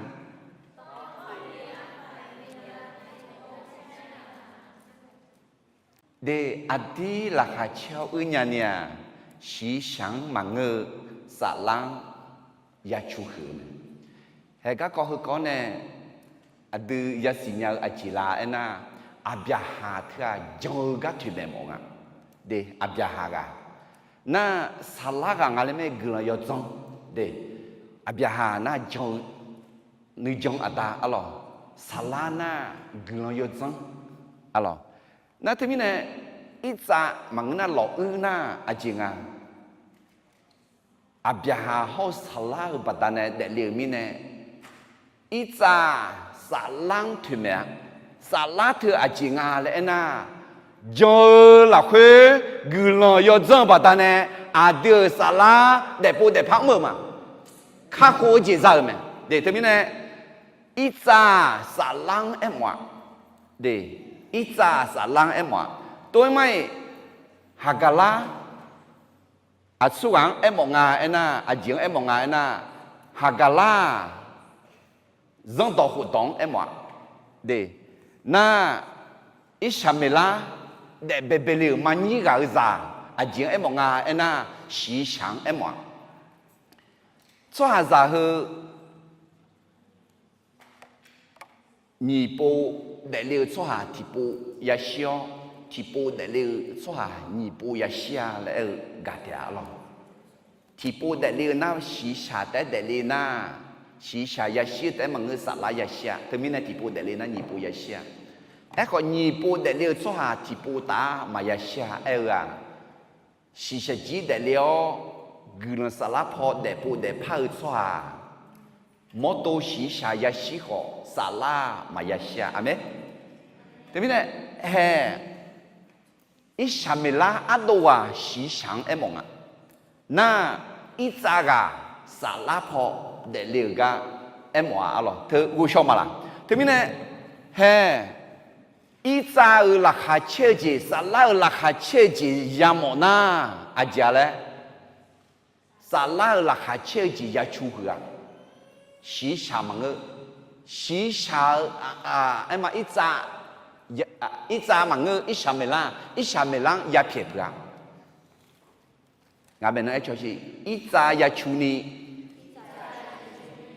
De, aqdir laqkhaq caer-awr uirnya ni-aq, shiqshaq-anr maqngeur-eu Saflar-anr yacu huiq-eu mae. Haeq garkawv heukawv nae aqdui yasiq nya-eu aqjeq la aernar, Aqbyaqhaq teu-aq jan-eu gar toeqmaeq mawf nga. De, Aqbyaqhaq ghaq nar, Saflar ghaq nga laer mae guiqlanq yawdzanr. De, Aqbyaqhaq nar jan-eu nuijan aqda arlawq, Saflar nar guiqlanq yawdzanr arlawq. Nar teumirnae, irtsav maqngeur nar lawquir nar aqjeq nga. Aqbyaqhaq hawr-eu Saflar-euq baqdanae daefle-euq mirnae, irtsav Saflar-anr toeqmaeq-a. Saflar teu aqjeq nga laer aernar, jan-eu lafkhoer guiqlanq yawdzanr-eu baqdanae, aqdui-euq Saflar daefpov daefpar mr-euq ma. Kakhof-eu jeq za-euq mae. De, teumirnae, irtsav Saflar-anr aermawf-a. De, irtsav Saflar-anr aermawf-a. Tov-aer mar-iq, Haqgaqlar aqsurghaq-anr aermawf nga aernar, aqjeq-anr aermawf nga aernar, Haqgaqlar-aq, zanrdawq khofdawq-anr aermawf-a. De, nar, Irsaqmeqlar daef baebae le-euq manyir ghaq-eu zaq aqjeq-anr aermawf nga aernar, shiqshaq-anr aermawf-a. Tsawrhaqzaq heu nyiq pov daefle-eu tsawrhaq tiqpov yashir-awr, tiqpov daefle-eu tsawrhaq nyiq pov yashir-a laer aer-eu gaq taef-a lawq. Tiqpov daefle-eu nar shiqshaq taef-aer daefle nar, shiqshaq yashir-eu taef-aer maqngeur Saflar yashir-a. Teumirnae tiqpov daefle nar nyiq pov yashir-a. Aerkhawf nyiq pov daefle-eu tsawrhaq tiqpov taf-a maqyashir-a aer-eu-aq, shiqshaq jir daefle-awr guiqlanq Saflar paw daefpov daefpar-eu tsawrhaq mawrdo shiqshaq yashir khawf, saflar-aq maqya shir-a. Aqmeq. Teumirnae, hae, irsaqmeqlar ardov ghaq shiqshaq-anr aermawf nga. Nar, irtsav ghaq saflar paw daefle-euq gar aermawf-a arlawq. Teu ghovshaw maqlaq. Teumirnae, hae, irtsav-euq laqkhaq caer-eu jeq, saflar-euq laqkhaq caer-eu jeq yamawf nar, aqjeq-a laer, saflar-euq laqkhaq caer-eu jeq yacu huiq-a. Shiqshaq maqngeur. Shiqshaq-eu, aerma, irtsav maqngeur, irsaqmeqlar, irsaqmeqlar-anr yapyaeq peuq-a. Ngaq maeqnan aer cawq shi, irtsav yacu ni,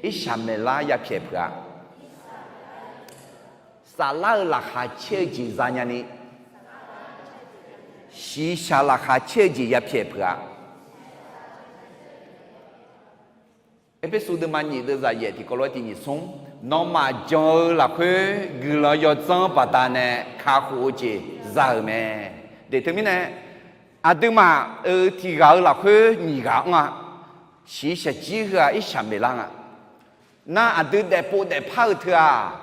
irsaqmeqlar yapyaeq peuq-a. Saflar-euq laqkhaq caer-eu jeq zanya ni, shiqshaq laqkhaq caer-eu jeq yapyaeq peuq-a. Erpersu deuvma nyiq deuvzaq yaef tiqkawv lof-aer tiq nyiq smr, nawmaf jan-eu lafkhoer guiqlanq yawdzanr baqdanae kakhof-eu jeq za-euq mae. Deq teumirnae, aqduimaf-euq tiq ghaq-eu lafkhoer nyiq ghaq anr-a. Shiqshaq jir heu-aq irsaqmeqlar nga. Nar aqdui daefpov daefpar-eu teu-aq,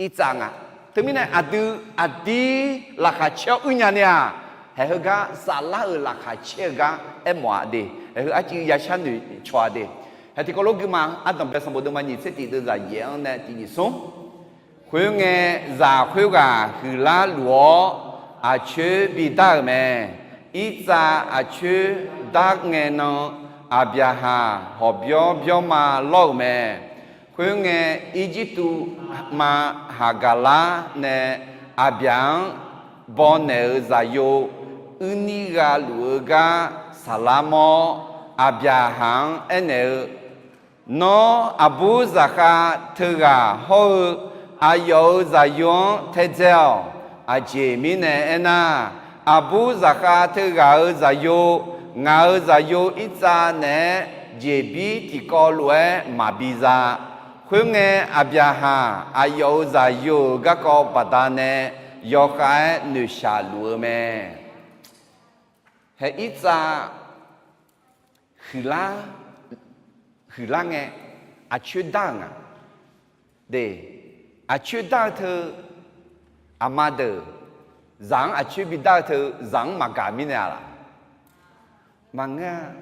irtsav nga. Teumirnae aqdui aqdir laqkhaq caer-awr uirnya ni-aq, haeq heugar saflar-euq laqkhaq caer-eu gar aermawf-a de. Haeq heu arcuiv yashar noeqcawq-a de. Haeq tiqkawv lof guima ardanq bae sanqbof deuvma nyiq tser tiq deuvzaq yaef-anr nae tiq nyiq smr. Khoerngae, zaq khoerghaq huiqlar luf-awr aqcoer bidar-euq mae. Irtsav aqcoer dar ngae nan, Aqbyaqhaq hawqbyawr byawrma lawr-euq mae. Khoerngae, Irjirtuv ma Haqgaqlar nae Aqbyaq-anr bawnaeq-euq zaqyo uirnir gha luf-eu gar saqlar mawr, Aqbyaqhaq-anr aernaeq-eu, Nawr, aqbur zaqkhav teughaq hawr-eu aqyawf-euq zaqyo-anr taedzae-awq. Aqjeq mirnae aernar, aqbur zaqkhav teughaq-euq zaqyo, ngaq-euq zaqyo irtsav naeq-aer jeqbir tiqkawv lof-aer maqbi za. Khoerngae, Aqbyaqhaq aqyawf-euq zaqyo-euq garkawv baqdanae yawkhav-aer noeqshaq luf-eu mae. Haeq irtsav huiqlar, huiqlar ngae, aqcoer dar-euq nga. De, aqcoer dar-eu teu, aqma deuq, zaq-anr aqcoer bidar-eu teu, zaq-anr maqgaq mirnae-a laq? Maqngeur-a.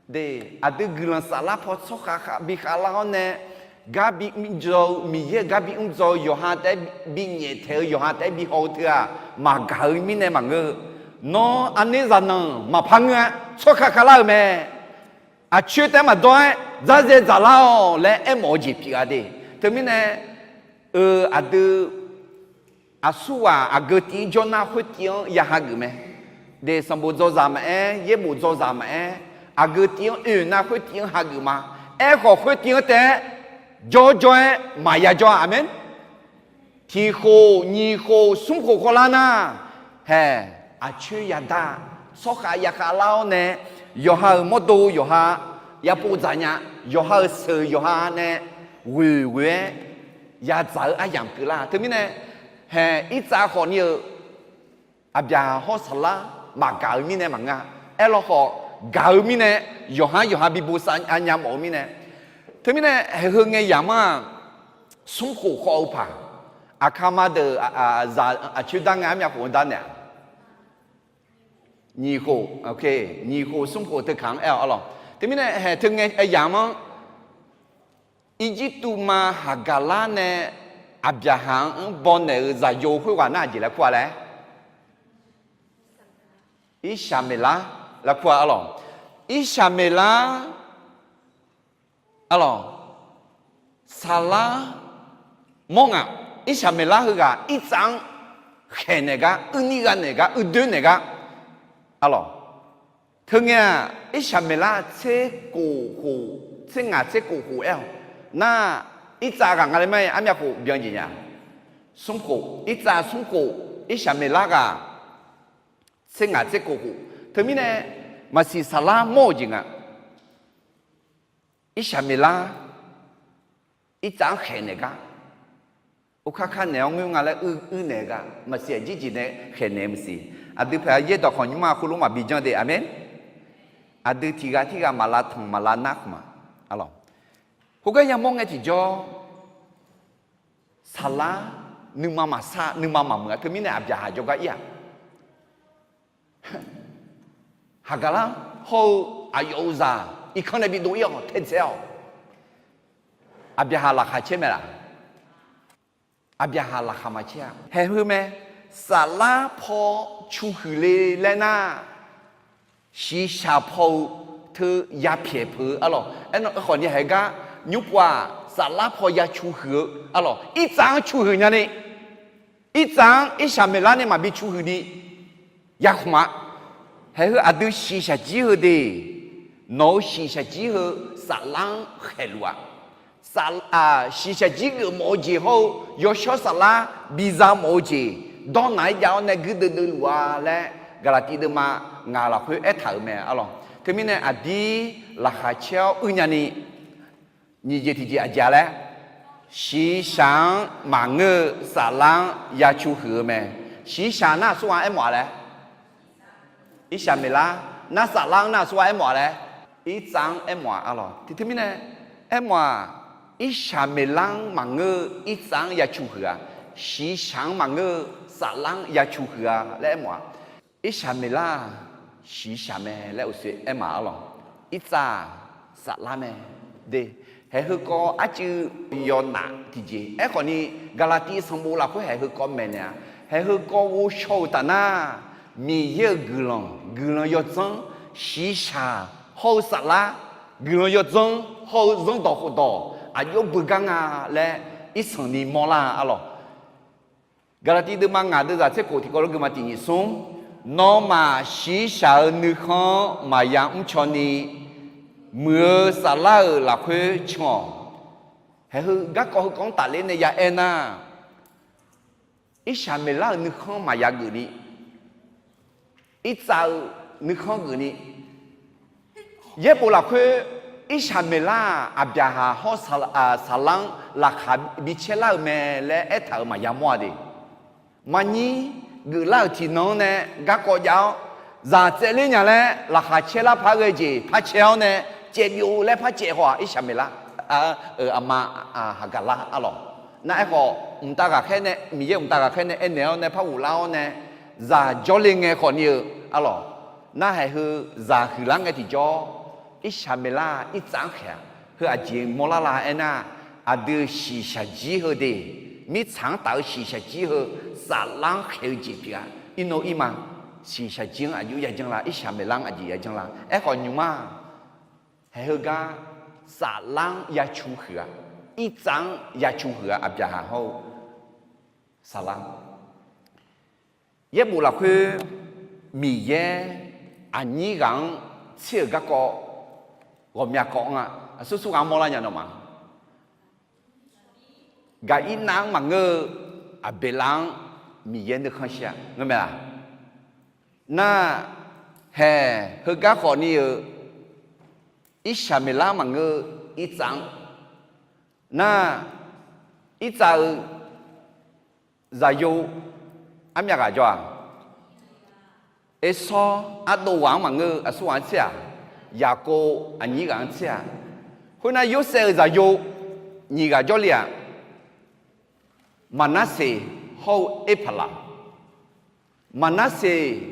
De, aqdui guiqlanq saflar paw tsawrkhav khav bi khavlar-awr nae, gar bi mrdzaw-eu, Miqyaer-euq gar bi mrdzaw-eu yawqha taef-aer bi nyaeftaeq-eu yawqha taef-aer bi haw-eu teu-aq, maqgaq-eu mirnae maqngeur-eu. Nawr aqner zaqnanq maqpar ngeur-a, tsawrkhav khavlar-euq mae. Aqcoer taef-aer maqdawr-aer dzarzae dzaqlar-awq laer aermawf-eu jeq pyeuf-a de. Teumirnae, eu, aqdui aqsurghaq aqgeu tiv-anr jawrnar khoertiv-anr ya hageuf mae. De, sanqbof dzawzaq maqaer, yaerbof dzawzaq maqaer, aqgeu tiv-anr oe-euq nar khoertiv-anr hageuf ma. Aerkhawf khoertiv-anr taef-aer jawrjawr-aer maqya jawr-a. Aqmeq. Tiq khof, nyiq khof, smr khof khawvlar nar, haeq, aqcoer yadar, tsawrkhav ya khavlar-awr nae, yawqha-euq mawrdo yawqha yapov dzaq nya, yawqha-euq sheuq yawqha nae ghoeq ghoe-aer yadzaq-eu aryamq keuvlar. Teumirnae, haeq, irtsav khawfni-eu Aqbyaqhaq hawr saflar maqgaq-eu mirnae maqngeur-a. Aerlawkhawf, gaq-eu mirnae, yawqhar yawqha bi bosav nya mawf-eu mirnae. Teumirnae, haeq heu ngae yamq-anr-aq, smr khof khawv-eu paq, aqkaqma deuq zaq aqcoer dar ngae armyav khof-anr dar naeq-a? Nyiq khof, nyiq khof smr khof teukaq-anr aer-awq arlawq. Teumirnae haeq teu ngae yamq-anr, Irjirtuv ma Haqgaqlar nae Aqbyaqhaq-anr bawnaeq-euq zaqyo khoerghaq nar aqjeq laer kur-a laer? Irsaqmeqlar laer kur-a arlawq. Irsaqmeqlar arlawq, saflar mawr ngaq. Irsaqmeqlar heughaq irtsav-anr khaeqnaeq gar, uirnir gha naeq gar, uirdoer naeq gar arlawq. Teungae-aq, irsaqmeqlar tser kof khof, tser ngaq tser kof khof aer-awq. Nar, irtsav ghaq nga laer ma-aer armyav khof byan jeq nya. Smr khof, irtsav smr khof, irsaqmeqlar ghaq tser ngaq tser kof khof. Teumirnae maqsiq saflar mawr-euq jeq nga. Irsaqmeqlar irtsav-anr khaeqnaeq gar, okar kar naeq-awr ngoer nga laer uir naeq-eu gar maqsiq, aqjir jeq nae khaeqnaeq-eu maqsiq. Aqdui paq-aer yaerdawq khawq nymrma khoerlof maqbi janr de. Aqmeq. Aqdui tiq ghaq tirghaq maqlav tanq maqlav nar khmq-a arlawq. Khoergar yamawr ngae tiqjawr, saqlar nuima maqsar, nuima maqmuiq-a. Teumirnae Aqbyaqhaq jawrgar ir-aq, Haqgaqlar hawr-eu aqyawf-euq zaq irkanr nae bidov ir-awq, taedzae-awq. Aqbyaqhaq laqkhaq caer mae laq? Aqbyaqhaq laqkhaq maqcaer-a. Haeq heu mae, saflar paw cu huiq le laer nar, shiqshaq paw-eu teu yapyaeq peuq-eu arlawq. Aerkhawf ni haeq gar nymr pov-aq, saflar paw ya cu huiq-eu arlawq. Irtsav-anr cu huiq nyani, irtsav-anr Irsaqmeqlar nae maqbi cu huiq ni yakhmq-a. Haeq heu aqdui shiqshaq jir heu de, nawq-euq shiqshaq jir heu saflar-anr khaeqluf-a. Shiqshaq jir geufmawf-eu jeq hawr-eu yawshawr saflar biza mawf-eu jeq dawrnaq-aer jav-awr nae guirdeuv deuvluf-a laer Gaqlaqtiv deuvma ngaq lafkhoer aertaq-euq mae arlawq. Teumirnae aqdir laqkhaq caer-awr uirnya ni nyiq jeq tiqjeq aqjeq-a laer, shiqshaq-anr maqngeur-eu saflar-anr ya cu huiq-eu mae. Shiqshaq nar aqsurghaq-anr aermawf-a laer, Irsaqmeqlar. Nar saflar-anr nar aqsurghaq aermawf-a laer, irtsav-anr aermawf-a arlawq. Tiqteu mirnae aermawf-aq, Irsaqmeqlar-anr maqngeur-eu irtsav-anr ya cu huiq-a, shiqshaq-anr maqngeur-eu saflar-anr ya cu huiq-a laer aermawf-aq, Irsaqmeqlar-aq shiqshaq mae laer uqshoe aermawf-a arlawq. Irtsav-aq saflar mae de. Haeq heukawv arcuiv yawnaf tiqjeq. Aerkhawf ni Gaqlaqtiv sanqbof lafkhoer haeq heukawv maeqnaeq-a. Haeq heukawv ghovshaw-euq taf nar, Miqyaer-euq guiqlanq, guiqlanq yawdzanr, shiqshaq hawr-eu saflar, guiqlanq yawdzanr hawr-eu zanrdawq khofdawq aqjox beugar nga laer irsanq ni mawrlar arlawq. Gaqlaqtiv deuvma ngaq deuvzaq tser khof tiqkawv lof geufma tiq nyiq smr, nawmaf shiqshaq-euq nuikhanr-anr maqya mrcaw ni, muiq-eu saflar-euq lafkhoer can-awq. Haeq heu garkawv heukawv-anr tafler nae ya aer nar, Irsaqmeqlar-euq nuikhanr maqya geuf ni, irtsav-eu nuikhanr geuf ni, yaerbof lafkhoer Irsaqmeqlar-aq Aqbyaqhaq hawr saqlar-anr laqkhaq bi caer lar-euq mae laer aertaq-euq maqya mawr-a de. Maqnyir geuflar-euq tiqnan-anr nae garkawv jav-awr, zaq tsaevler nya laer laqkhaq caer lar par ghae jeq par cae-awr nae, caevbyov laer par caev haw-aq Irsaqmeqlar, aqma Haqgaqlar arlawq. Nar aerkhawf mqtav ghaqkhaer nae, Miqyaer mqtav ghaqkhaer nae aernaeq-awr nae par ghoflar-awr nae, zaq jawrle ngae khawf ni-eu arlawq. Nar haeq heu zaq huiqlar ngae tiqjawr, Irsaqmeqlar irtsav-anr khaeq-aq, heu aqjeq mawrlar la aernar, aqdui-euq shiqshaq jir heu de, mirtsaq-anr taf-eu shiqshaq jir heu saflar-anr khaeq-eu jeq pyeuf-a. Irnov irma, shiqshaq jir-anr aqjox yajanr la, Irsaqmeqlar-anr aqjeq yajanr la. Aerkhawf nymq-mr-aq, haeq heugar saflar-anr ya cu huiq-a, irtsav-anr ya cu huiq-a, Aqbyaqhaq hawr-eu saflar. Yaerbof lafkhoer Miqyaer aqnyir ghaq-anr tser-euq garkawv ghawqmya kawv-anr-a, aqsur sur ghaq-anr mawrlar nya nawmaf. Gaqirnav-anr maqngeur-eu Aqbeqlav-anr Miqyaer nuikhanr shir-a ngeur mae-a. Nar, haeq heugar khawf ni-eu Irsaqmeqlar maqngeur-eu irtsav-anr, nar, irtsav-eu zaqyo armyav ghaq jawr-aq, Ersawr ardov ghaq-anr maqngeur-eu aqsur ghaq-anr tser-aq, Yaqkov aqnyir ghaq-anr tser-aq, khoernar Yorsaev-euq zaqyo nyiq ghaq jawrle-aq, Maqnarseq hawr-eu Erpaqlaq. Maqnarseq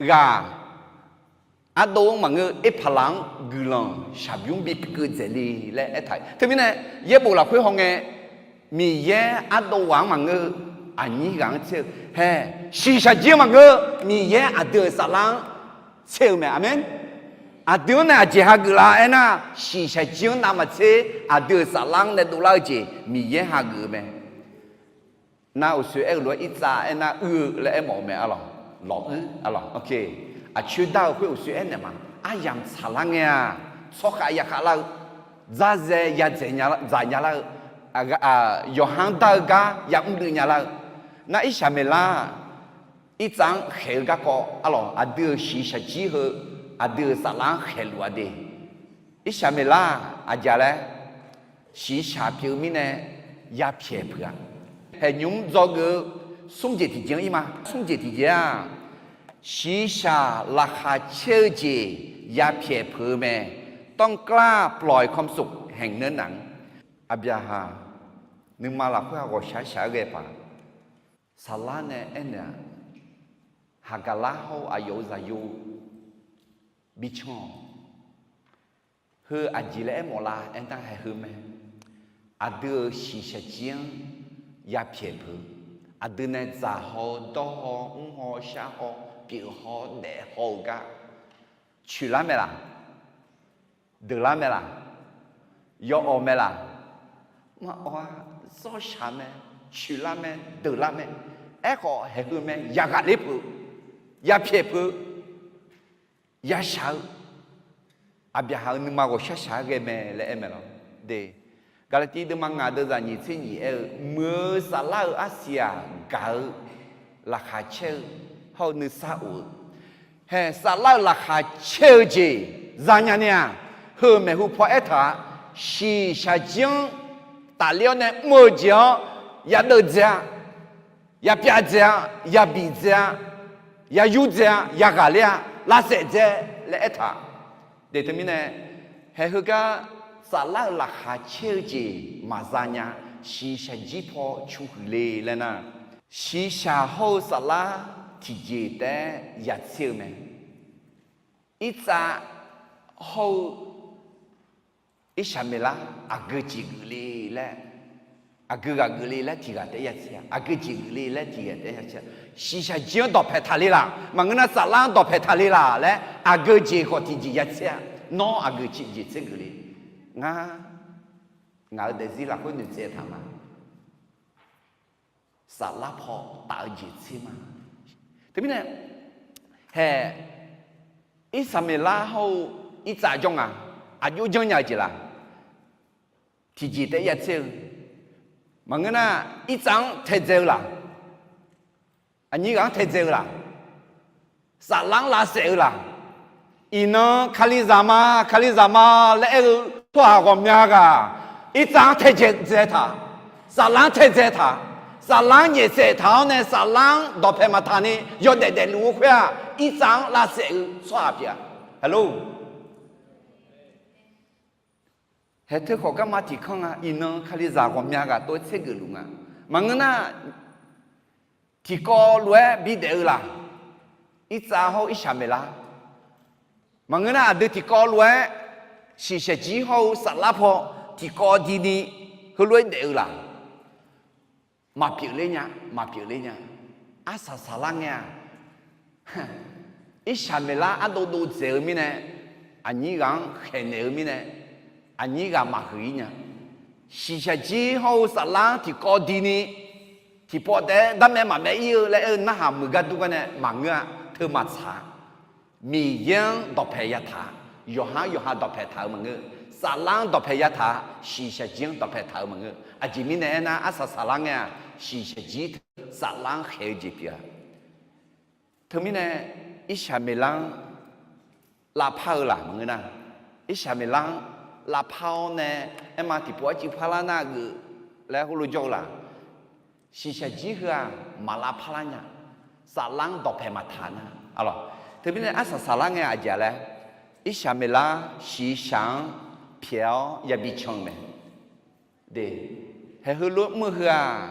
ghaq ardov-anr maqngeur-eu Erpaqlaq-anr guiqlanq shaqbymr bi keuv dzaeq le laer aertaq. Teumirnae yaerbof lafkhoer hawngae, Miqyaer ardov ghaq-anr maqngeur-eu aqnyir ghaq-anr tser-eu hae, shiqshaq jir-anr maqngeur-eu Miqyaer aqdui-euq saflar-anr tser-eu mae. Aqmeq. Aqdui-anr nae aqjeq hageuf la aernar, shiqshaq jir-anr navmaqtser aqdui-euq saflar-anr nae dovlar-eu jeq Miqyaer hageuf-eu mae. Nar uqshoe aer-eu lof-aer irtsav aernar uir-eu laer aermawf-eu mae arlawq. Lawq uir arlawq. Aqcoer dar-eu khoer uqshoe aernaeq ma. Aryamq tsaqlar ngae-aq, tsawrkhav yakhav lar-eu, dzarzae ya dzaeq dzaq nya lar-eu, yawqha-anr dar-eu gar ya mr duiv nya lar-eu. Nar Irsaqmeqlar irtsav-anr khaeq-eu garkawv arlawq, aqdui-euq shiqshaq jir heu aqdui-euq saflar-anr khaeqluf-a de. Irsaqmeqlar aqjeq laer, shiqshaq pyeuf-eu mirnae yapyaeq peuq-a. Haeq nymq-mr dzawgeuf-eu smr jeq tiqjeq-anr ir ma. Smr jeq tiqjeq-aq, shiqshaq laqkhaq caer-eu jeq yapyaeq peuq-eu mae. ต้องกล้าปล่อยความสุขแห่งเนื้อหนัง Aqbyaqhaq nuima lafkhoer-aq ghawqshaq shaq-aer ghae paq. Saflar nae aernaeq-aq, Haqgaqlar hawr-eu aqyawf-euq zaqyo bicanr-awq. Heu aqjeq laer aermawf lar aernar, haeq heu mae. Aqdui-euq shiqshaq jir-anr yapyaeq peuq. Aqdui nae dzaq haw-eu, dawr haw, mr haw, shar haw, pyeuf haw, daef haw-eu gar coeqlar mae laq? Deuqlar mae laq? Yawawq mae laq? Maqawq-a. Zawrshaq mae, coeqlar mae, deuqlar mae. Aerkhawf haeq heu mae, yaghaq ler peuq, yapyaeq peuq, yashaq-eu, Aqbyaqhaq-euq nuima ghawqshaq shaq-aer ghae mae laer aer mae lawr. De, Gaqlaqtiv deuvma ngaq deuvzaq nyiq tser nyiq aer-eu, muiq-eu saflar-euq arsiq-aq gaq-eu, laqkhaq caer-eu, hawr-eu nuisar of-eu, haeq saflar-euq laqkhaq caer-eu jeq zanya ni-aq, heu maeqhu paw aertaq-a, shiqshaq jir-anr tafler-awr nae mr-eu jeq-anr yadeuv dzae-a, yapyav dzae-a, yabif dzae-a, yayur dzae-a, yaghaq ler-a, lavsaef dzae laer aertaq. De, teumirnae, haeq heugar saflar-euq laqkhaq caer-eu jeq maqza nya, shiqshaq jir paw cu huiq le laer nar, shiqshaq hawr-eu saflar tiqjeq taef-aer yatser-eu mae. Irtsav hawr-eu Irsaqmeqlar aqgeu jeq geufle laer, aqgeu ghaq geufle laer tiq ghaq taef-aer yatser-a, aqgeu jeq geufle laer tiq ghaq taef-aer yatser-a. Shiqshaq jir-anr dawqpaeq taqle laq, maqngeur nar saflar-anr dawqpaeq taqle laq laer aqgeu jeq khawf tiqjeq yatser-a. Nawr aqgeu jeq tser geufle? Ngar, ngaq-euq daefzir lafkhoer noeqtsaev taq ma. Saflar paw taf-eu jeq tser ma. Teumirnae, haeq Irsaqmeqlar hawr-eu Irtsav jawr nga, aqjox janrnya-eu jeq laq? Tiqjeq taef-aer yatser-eu. Maqngeur nar, Irtsav-anr taedzae-eu laq? Aqnyir ghaq-anr taedzae-eu laq? Saflar-anr lavsaef-eu laq? Iqnan Kalizaq ma, Kalizaq ma laer aer-eu tsawrhaq ghawqmya ghaq, Irtsav-anr taedzae taq, saflar-anr taedzae taq, saflar-anr nyaefsaef taq-awr nae saflar-anr dawqpaeq maqtaq ni yawdaef daefluf-eu khoer-aq, Irtsav-anr lavsaef-eu tsawrhaq pyeuf-a. Hello. Haeq teu khawf garma tiq kanr nga, iqnan Kalizaq ghawqmya ghaq tov-aer tser geufluf nga. Maqngeur nar, tiqkawv lof-aer bidaef-eu laq? Irtsav hawr-eu Irsaqmeqlar. Maqngeur nar, aqdui tiqkawv lof-aer shiqshaq jir hawr-eu saflar paw tiqkawv dini heulof-aer daef-eu laq? Maqpyeuf ler nya, maqpyeuf ler nya. Arsaq saqlar ngae-aq, Irsaqmeqlar ardov dov dzaeq-eu mirnae, aqnyir ghaq-anr khaeqnaeq-eu mirnae, aqnyir ghaq maqhuiq-ir nya. Shiqshaq jir hawr-eu saflar-anr tiqkawv dini, tiqpawf taef-aer darmaev maqmaev ir-eu laer aer-eu narhaq muiq gar dur gar nae maqngeur-a. Teu maqtsaq-a. Miqyaer-anr dawqpaeq yataq-a. Yawqha-anr yawqha dawqpaeq taq-eu maqngeur. Saflar-anr dawqpaeq yataq-a. Shiqshaq jir-anr dawqpaeq taq-eu maqngeur. Aqjeq mirnae aernar, arsaq saqlar ngae-aq, shiqshaq jir teu saflar-anr khaeq-eu jeq pyeuf-a. Teumirnae, Irsaqmeqlar-anr lavpar-eu laq maqngeur nar, Irsaqmeqlar-anr lavpar-awr nae, aerma tiqpov arcuiv parlar nar geuf laer heulof jawr-eu laq? Shiqshaq jir heu-aq, maq lavpar lar nya. Saflar-anr dawqpaeq maqtaq nar, a lawq. Teumirnae arsaq saqlar ngae aqjeq laer, Irsaqmeqlar shiqshaq-anr pyaeq-awr yabi can-eu mae. De, haeq heulof mr-eu heu-aq,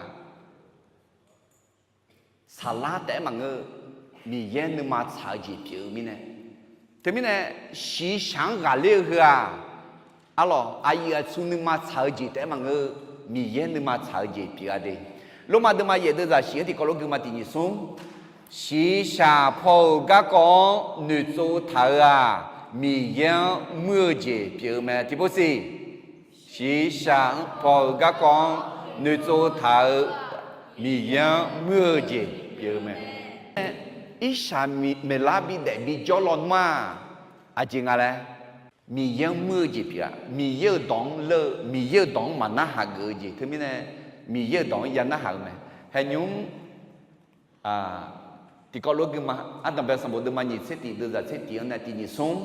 saqlar taef-aer maqngeur, Miqyaer nuima tsaq-eu jeq pyeuf-eu mirnae. Teumirnae, shiqshaq-anr ghaqler-eu heu-aq, a lawq, aqyuif aqtsu nuima tsaq-eu jeq taef-aer maqngeur, Miqyaer nuima tsaq-eu jeq pyeuf-a de. Lormav deuvma yaeq deuvzaq shif-anr tiqkawv lof guima tiq nyiq smr, shiqshaq paw-euq garkawv-anr noeqtsov taq-euq-aq, Miqyaer-anr muir-eu jeq pyeuf-eu mae. Tiqpov siq, shiqshaq paw-euq garkawv-anr noeqtsov taq-eu Miqyaer-anr muir-eu jeq pyeuf-eu mae. Irsaqmeqlar bidaef bijawr lawnmr-aq, aqjeq nga laer, Miqyaer-anr muir-eu jeq pyeuf-a. Miqyaer-euq dawq-anr ler-eu, Miqyaer-euq dawq-anr maqnarhaq geuf-eu jeq teumirnae, Miqyaer-euq dawq-anr ya narhaq-eu mae. Haeqnymr, tiqkawv lof guima, ardanqbae sanqbof deuvma nyiq tser tiq deuvzaq tser tiq-anr nae tiq nyiq smr.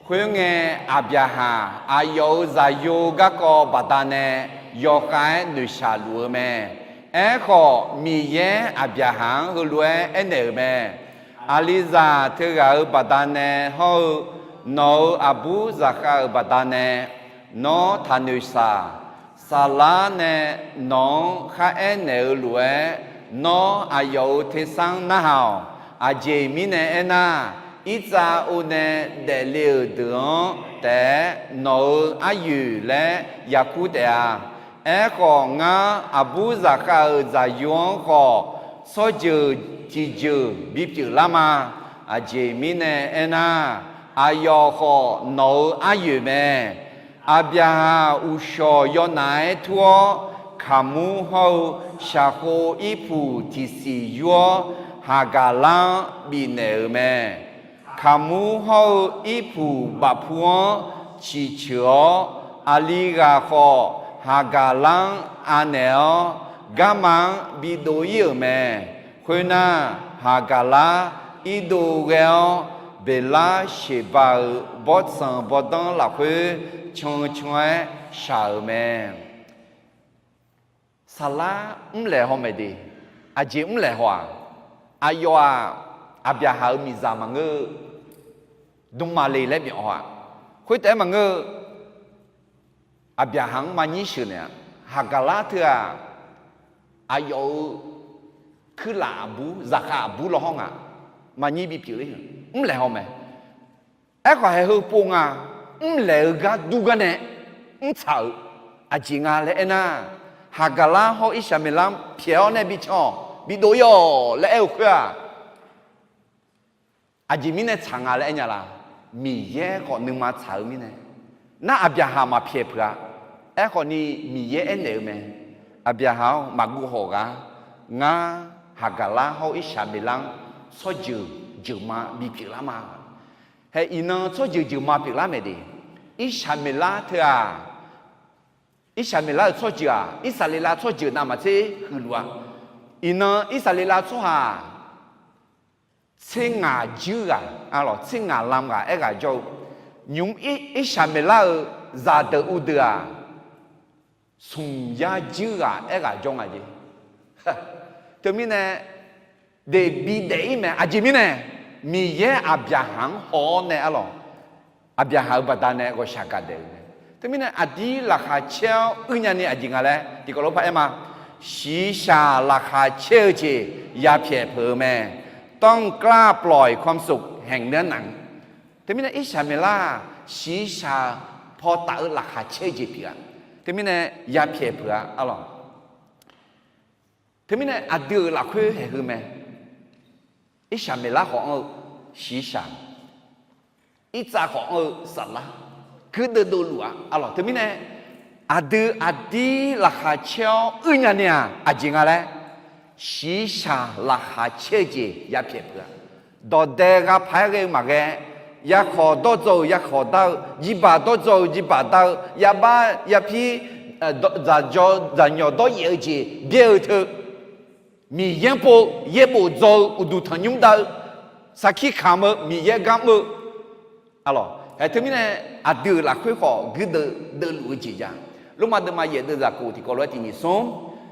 Khoerngae, Aqbyaqhaq aqyawf-euq zaqyo garkawv baqdanae yawkhav-aer noeqshaq luf-eu mae. Aerkhawf, Miqyaer Aqbyaqhaq-anr heulof-aer aernaeq-euq mae. Aqlizaq teughaq-euq baqdanae hawr-eu Nawq-euq aqbur zaqkhav-euq baqdanae nawr taqnoeq shaq. Saflar nae nawq-anr kharaer naeq-eu lof-aer, nawr aqyawf-euq tersar narhaq-awq. Aqjeq mirnae aernar, irtsav or nae daefle-euq deuq-anr taef-aer nawq-euq aryoeq laer yakur taef-a. Aerkhawf, ngar aqbur zaqkhav-euq zaqyo-anr khawf, tsawrjeuq tiqjeuq bipyeuf lar ma. Aqjeq mirnae aernar, aqyawf khawf nawq-euq aryoeq mae. Aqbyaqhaq uqshawq yawnaf-aer tur-awr, kaqmur hawr-eu shaqkhov irpuq tiqsiq yur-awr, Haqgaqlar-anr bifnaeq-euq mae. Kaqmur hawr-eu irpuq bafpu-anr ciqceuq-awr, aqli ghaq khawf Haqgaqlar-anr anaeq-awr, garma-anr bidov ir-euq mae. Khoernar, Haqgaqlar irdov ghae-awr, Beqlarseqba-euq bawrtsanq bawrdanr lafkhoer can can-aer shaq-euq mae. Saflar mrlaeq haw maeq de. Aqjeq mrlaeq haw-aq, aqyawf-aq, Aqbyaqhaq-euq miqzaq maqngeur-eu, dmqmaqle laer byanq haw-aq, khoertaef-aer maqngeur-eu, Aqbyaqhaq-anr maqnyir sheuq naeq-a. Haqgaqlar teu-aq, aqyawf-euq kuirlaf aqbur, zaqkhav aqbur lawhawr nga. Maqnyir bipyeuf ler-eu, mrlaeq haw mae. Aerkhawf, haeq heu pov nga, mrlaeq-eu gar dur gar nae mrtsaq-euq aqjeq nga laer aernar, Haqgaqlar hawr Irsaqmeqlar pyaeq-awr nae bican-awq, bidov ir-awq laer aer-eu khoer-aq, aqjeq mirnae tsaq nga laer aer nya la? Miqyaer khawf nuima tsaq-eu mirnae. Nar Aqbyaqhaq maqpyaeq peuq-a. Aerkhawf ni Miqyaer aernaeq-eu mae. Aqbyaqhaq-awr, maqguv hawq ghaq. Ngar Haqgaqlar hawr Irsaqmeqlar-anr tsawrjeuq jeuqma bipyeuf lar ma. Hae iqnan tsawrjeuq jeuqma pyeuflar mae de. Irsaqmeqlar teu-aq, Irsaqmeqlar-euq tsawrjeuq-aq, Irsaqleqlav tsawrjeuq navmaqtser huiqluf-a. Iqnan Irsaqleqlav tsawrhaq tser ngaq juir ghaq, tser ngaq lam ghaq aerghaq jawr-eu, nymq-mr Irsaqmeqlar-euq zaqdeuq uvdeuq-aq, smq yar juir ghaq aerghaq jawr nga jeq. Teumirnae, daeqbi daef ir mae. Aqjeq mirnae, Miqyaer Aqbyaqhaq-anr haw-awr nae arlawq, Aqbyaqhaq-euq baqdanae ghawqshaq gaqdaeq-eu mae. Teumirnae, aqdir laqkhaq caer-awr uir nyani aqjeq nga laer tiqkawv lof-aer par aer ma. Shiqshaq laqkhaq caer-eu jeq yapyaeq peuq-eu mae. ต้องกล้าปล่อยความสุขแห่งเนื้อหนัง. Teumirnae, Irsaqmeqlar-aq, shiqshaq paw taf-eu laqkhaq caer-eu jeq pyeuf-a. Teumirnae, yapyaeq peuq-a arlawq. Teumirnae, aqdui-euq lafkhoer haeq heu mae. Irsaqmeqlar khawf anr-eu shiqshaq, irtsav khawf anr-eu saflar, guirdeuv dovluf-a arlawq. Teumirnae, aqdui aqdir laqkhaq caer-awr uir nyani-aq, aqjeq nga laer, shiqshaq laqkhaq caer-eu jeq yapyaeq peuq-a. Dawqdae gha paq-aer ghae-eu maqghae, yakawq dawrdzaw-euq yakawq dar-eu, jirbaq dawrdzaw-euq jirbaq dar-eu, yabar yapir, dzaqjawr dzaqnyawq dawryaef-eu jeq byaer-eu teu, Miqyaer pov yaerbof dzaw-eu uqduq tanqnymr dar-eu, sarkir kamq-eu Miqyaer gar mr-eu arlawq. Haeq teumirnae, aqdui-euq lafkhoer khawf guirdeuv deuvluf-eu jeq jav. Lormav deuvma yaef deuv zaqkhof tiqkawv lof-aer tiq nyiq smr,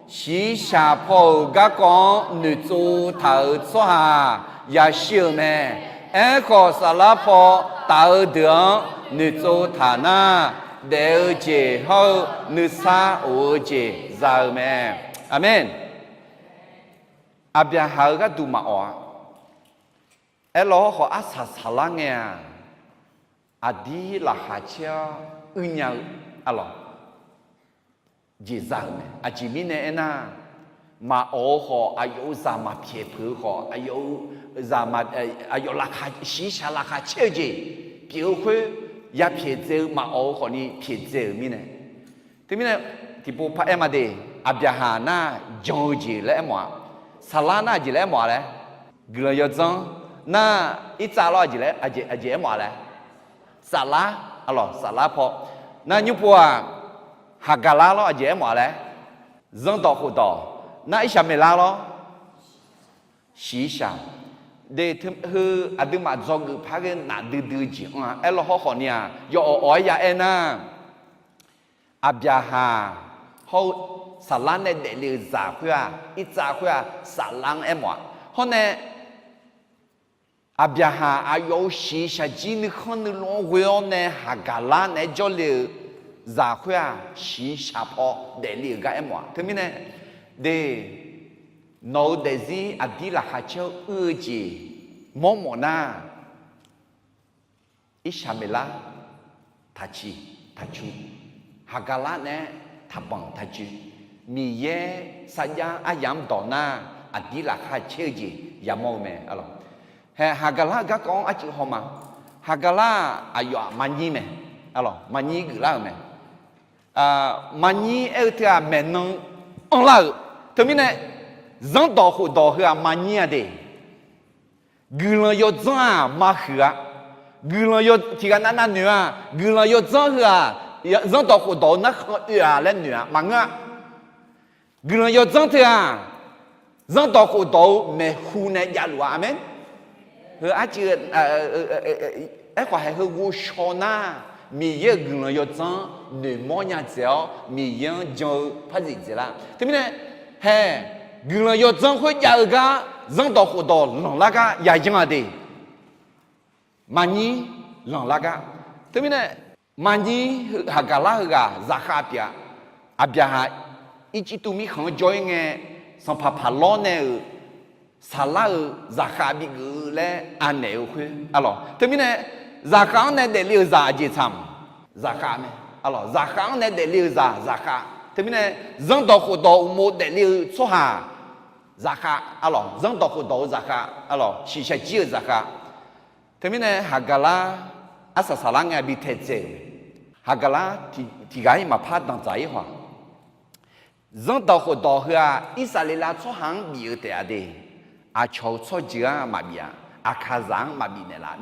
shiqshaq paw-euq garkawv-anr noeqtsov taq-euq tsawrhaq yashir-eu mae. Aerkhawf, saflar paw taf-eu deuq-anr noeqtsov taq nar, daef-eu jeq hawr-eu nuisar of-eu jeq za-eu mae. Aqmeq. Aqbyaqhaq-euq gharduq maqawq-a. Aerlawr hawrkhawf arsaq saqlar ngae-aq, aqdir laqkhaq caer-awr uir nya-eu arlawq, jeq za-euq mae. Aqjeq mirnae aernar, maqawq-eu khawf, aqyawf-euq zaq maqpyaeq peuq-eu khawf, aqyawf-euq zaq ma, aqyawf laqkhaq, shiqshaq laqkhaq caer-eu jeq pyeuf-eu khoer, yapyaeq dzae-eu maqawq-eu khawfni pyaeq dzae-euq mirnae. Teumirnae, tiqpov paraer ma de, Aqbyaqhaq nar jan-eu jeq laer aermawf-a, saqlar nar aqjeq laer aermawf-a laer, guiqlanq yawdzanr nar irtsav lawr aqjeq laer, aqjeq aermawf-a laer, saflar, arlawq saflar paw, nar nymrpov-aq, Haqgaqlar lawr aqjeq aermawf-a laer, zanrdawq khofdawq, nar Irsaqmeqlar lawr, shiqshaq, de, heu aqduimaf dzawgeuf par ghae nafdui dui-eu jeq anr-a. Aerlawr hawrkhawf ni-aq, yawawq awq-aer ya aer nar, Aqbyaqhaq hawr-eu saflar nae daefle-euq zaq khoer-aq, irtsav khoer-aq, saflar-anr aermawf-a. Hawr nae, Aqbyaqhaq aqyawf-euq shiqshaq jir nuikhanr nuilov-anr ghoe-awr nae Haqgaqlar naeq-aer jawrle-eu zaq khoer-aq, shiqshaq paw daefle-euq gar aermawf-aq. Teumirnae, de, nawq-euq daefzir aqdir laqkhaq caer-eu uir-eu jeq mawrmawf nar, Irsaqmeqlar taqciq taqcu, Haqgaqlar naeq-aer taqbanq taqjoe, Miqyaer sarjax aryamq-anr dawq nar, aqdir laqkhaq caer-eu jeq yamawr-eu mae, alawq. Hae, Haqgaqlar-euq garkawv-anr arcuiv haw ma. Haqgaqlar-aq, aqyawf-aq maqnyir mae, alawq, maqnyir geuflar-euq mae. Maqnyir aer-eu teu-aq, maeqnan anrlar-euq. Teumirnae, zanrdawq khofdawq heu-aq maqnyir-a de. Guiqlanq yawdzanr-aq maqhuiq-a. Guiqlanq yaw tiqghaq navnav noeq-a. Guiqlanq yawdzanr heu-aq, zanrdawq khofdawq-eu narkhan oe-a laer noeq-a maqngeur-a. Guiqlanq yawdzanr teu-aq, zanrdawq khofdawq-eu maeqhu nae javluf-a. Aqmeq. Heu arcuiv, aerkhawf haeq heu ghovshaw nar, Miqyaer-euq guiqlanq yawdzanr noeqmawr nya dzaeq-awr, Miqyaer-anr jan-eu par zif dzaeqlar. Teumirnae, hae, guiqlanq yawdzanr khoerjav-eu gar, zanrdawq khofdawq lanqlar gar yayan-a de. Maqnyir lanqlar gar. Teumirnae, maqnyir Haqgaqlar heughaq zaqkhav pyeuf-a. Aqbyaqhaq Irjirtuv mirkhanq-anr jawr-ir ngae, sanqpaq Paqlawr nae-euq saqlar-euq zaqkhav bigeuf-eu laer anaeq-eu khoer, alawq. Teumirnae, zaqkhav-anr nae daefle-euq zaq aqjeq tsaq-a? Zaqkhav mae, alawq. Zaqkhav-anr nae daefle-euq zaq zaqkhav. Teumirnae, zanrdawq khofdawq uqmov daefle-eu tsawrhaq zaqkhav, alawq. Zanrdawq khofdawq-eu zaqkhav, alawq. Shiqshaq jir-euq zaqkhav. Teumirnae Haqgaqlar arsaq saqlar ngae bi taedzae-euq mae. Haqgaqlar tiqghaq-ir maqpar danqdzaq-ir haw-aq. Zanrdawq khofdawq heu-aq, Irsaqleqlav tsawrhaq-anr bif-eu taef-a de. Aqcawq-euq tsawrjeuq-anr maqbif-a. Aqkaqzaq-anr maqbif naeqlaf.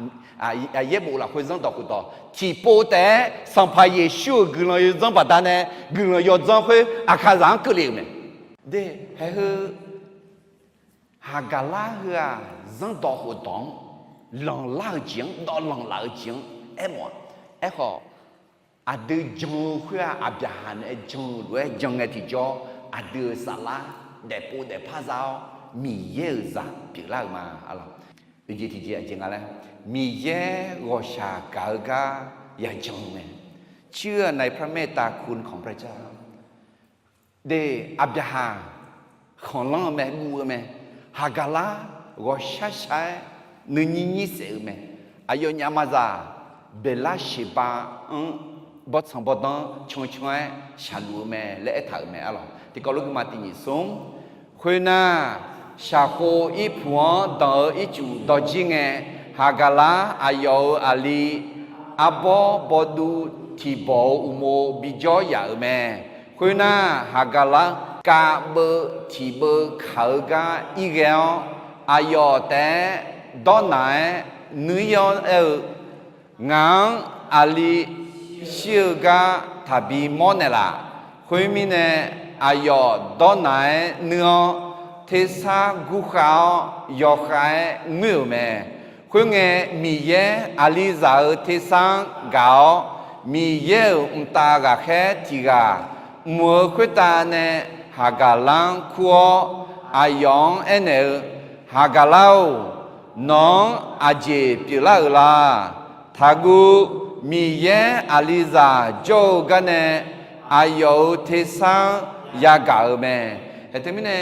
Yaerbof lafkhoer zanrdawq khofdawq tiqpov taef-aer Sanqpaq Yeqsur-euq guiqlanq yawdzanr baqdanae, guiqlanq yawdzanr khoer Aqkaqzaq-anr keuvle-euq mae. De, haeq heu Haqgaqlar heu-aq, zanrdawq khofdawq-anr lanqlar-eu jeq-anr, dawvlanq laf-eu jeq-anr aermawf-a. Aerkhawf, aqdui jan-eu khoer-aq, Aqbyaqhaq nae jan-eu lof-aer jan ngae tiqjawr, aqdui-euq saflar daefpov daefpar za-awr, Miqyaer-euq zaq pyeuflar-euq ma, alawq. Oeqjeq tiqjeq aqjeq nga laer, Miqyaer ghawqshaq gaq-eu gar yajan-eu mae. เชื่อในพระเมตตาคุณของพระเจ้า De, Aqbyaqhaq khanqlanr-eu mae, guv-eu mae. Haqgaqlar ghawqshar shar-aer nuinyir nyir saef-eu mae. Aqyawfnyaf maqzaq, Beqlarseqba-anr bawrtsanq bawrdanr cancan-aer shaqluf-eu mae laer aertaq-euq mae, alawq. Tiqkawv lof guima tiq nyiq smr. Khoernar, shaqkhov irpuq-anr danq-eu ircuf dawrjir ngae, Haqgaqlar aqyawf-euq aqli arbawr bawduv tiqbawq-euq uqmov bijawr yaf-euq mae. Khoernar, Haqgaqlar kav beuv tiq beuv kaq-eu gar irghae-awr, aqyawf taef-aer dawrnaq-aer nuir-awr aer-eu, Ngaq-anr aqli shir-eu gar taqbi mawrnaeq laf. Khoermirnae, aqyawf dawrnaq-aer nuir-awr, tersar gurkhav-awr yawkhav-aer ngoer-euq mae. Khoerngae, Miqyaer aqlizaq-euq tersar-anr gaq-awr, Miqyaer-euq mqtav ghaqkhaer tiq ghaq mq-eu khoertav nae Haqgaqlar-anr kur-awr, aqyawf-anr aernaeq-eu, Haqgaqlar-or, nawq-anr aqjeq pyeuflar-euq la? Taqguv, Miqyaer aqlizaq jawr-eu garnae aqyawf-euq tersar-anr yagaq-euq mae. Haeq teumirnae,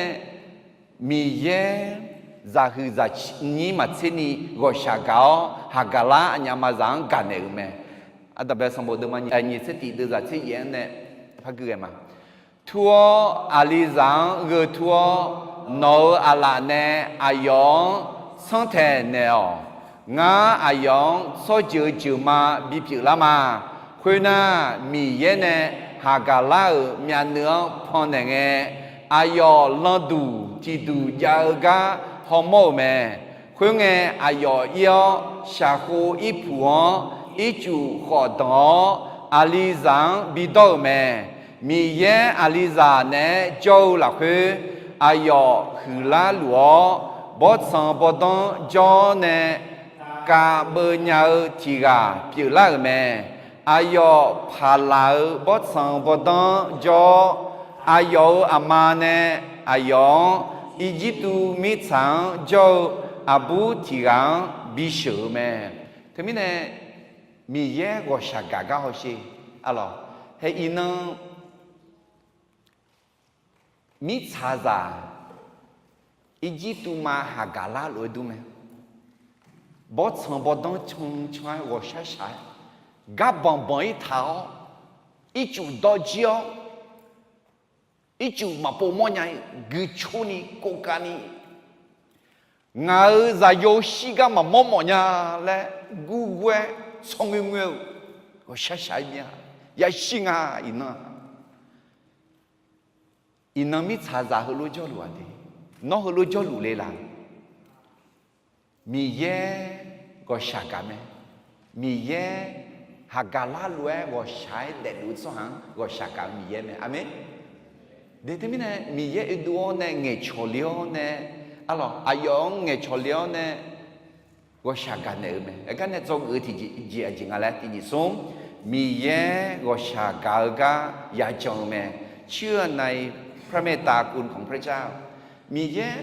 Miqyaer zaqhuiq zaqnyir maqtser ni ghawqshaq gaq-awr, Haqgaqlar aqnyaf maqzaq-anr gaqnaeq-euq mae. Aqdaq bae sanqbof deuvma nyiq tser tiq deuvzaq tser yaef-anr nae par gui ghae ma. Tur-awr aqlizaq-anr gheu tur-awr, nawq-euq aqlaf nae aqyawf-anr sanrtaeq naeq-awq. Ngar aqyawf-anr tsawrjeuq jeuqma bipyeuf lar ma. Khoernar, Miqyaer nae Haqgaqlar-euq myavnuiv-anr pannaeq ngae, aqyawf landuq tiqduq jav-eu gar hawmawr-euq mae. Khoerngae, aqyawf ir-awr, shaqkhov irpuq-anr ircuf khawf danq-awr, aqlizaq-anr bidawr-euq mae. Miqyaer aqlizaq naeq-aer jawr-eu lafkhoer, aqyawf huiqlar luf-awr, bawrtsanq bawrdanr jawr nae kav beuv nya-eu tiq ghaq pyeuflar-euq mae. Aqyawf paqlaq-eu bawrtsanq bawrdanr jawr-awr, aqyawf-euq aqma nae aqyawf-anr Irjirtuv mirtsaq-anr jawr-eu aqbur tiq ghaq-anr bisheuq-eu mae. Teumirnae Miqyaer ghawqshaq gaq gar hawsher. Arlawq, hae iqnan mirtsaqzaq Irjirtuv ma Haqgaqlar lof-aer dur mae. Bawrtsanq bawrdanr can can-aer ghawqshaq shaq-aer, gar banq banq-ir taq-awr, ircuf dawr jir-awr, ircuf maqpov mawrnya-ir guicorni kovkavni, ngaq-euq zaqyo shirgar maqmawr mawf nya laer gurgur-aer tsawrngoer ngoer-eu ghawqshaq shaq-aer mir-a. Yashir nga iqnan. Iqnan mirtsaqzaq heulof jawrluf-aq de, nawr heulof jawrluf le laq? Miqyaer ghawqshaq gaq mae. Miqyaer Haqgaqlar lof-aer ghawqshaq-aer daefluf-eu tsawrhaq-anr ghawqshaq gaq-eu Miqyaer mae. Aqmeq. De teumirnae Miqyaer oedov-awr nae ngaeqcawq le-awr nae, arlawq, aqyawf-anr ngaeqcawq le-awr nae ghawqshaq gaq naeq-eu mae. Aergar nae dzawgeuf-eu tiqjeq aqjeq nga laer tiqjeq smr, Miqyaer ghawqshaq gaq-eu gar yajan-eu mae. ชื่อในพระเมตตาคุณของพระเจ้า Miqyaer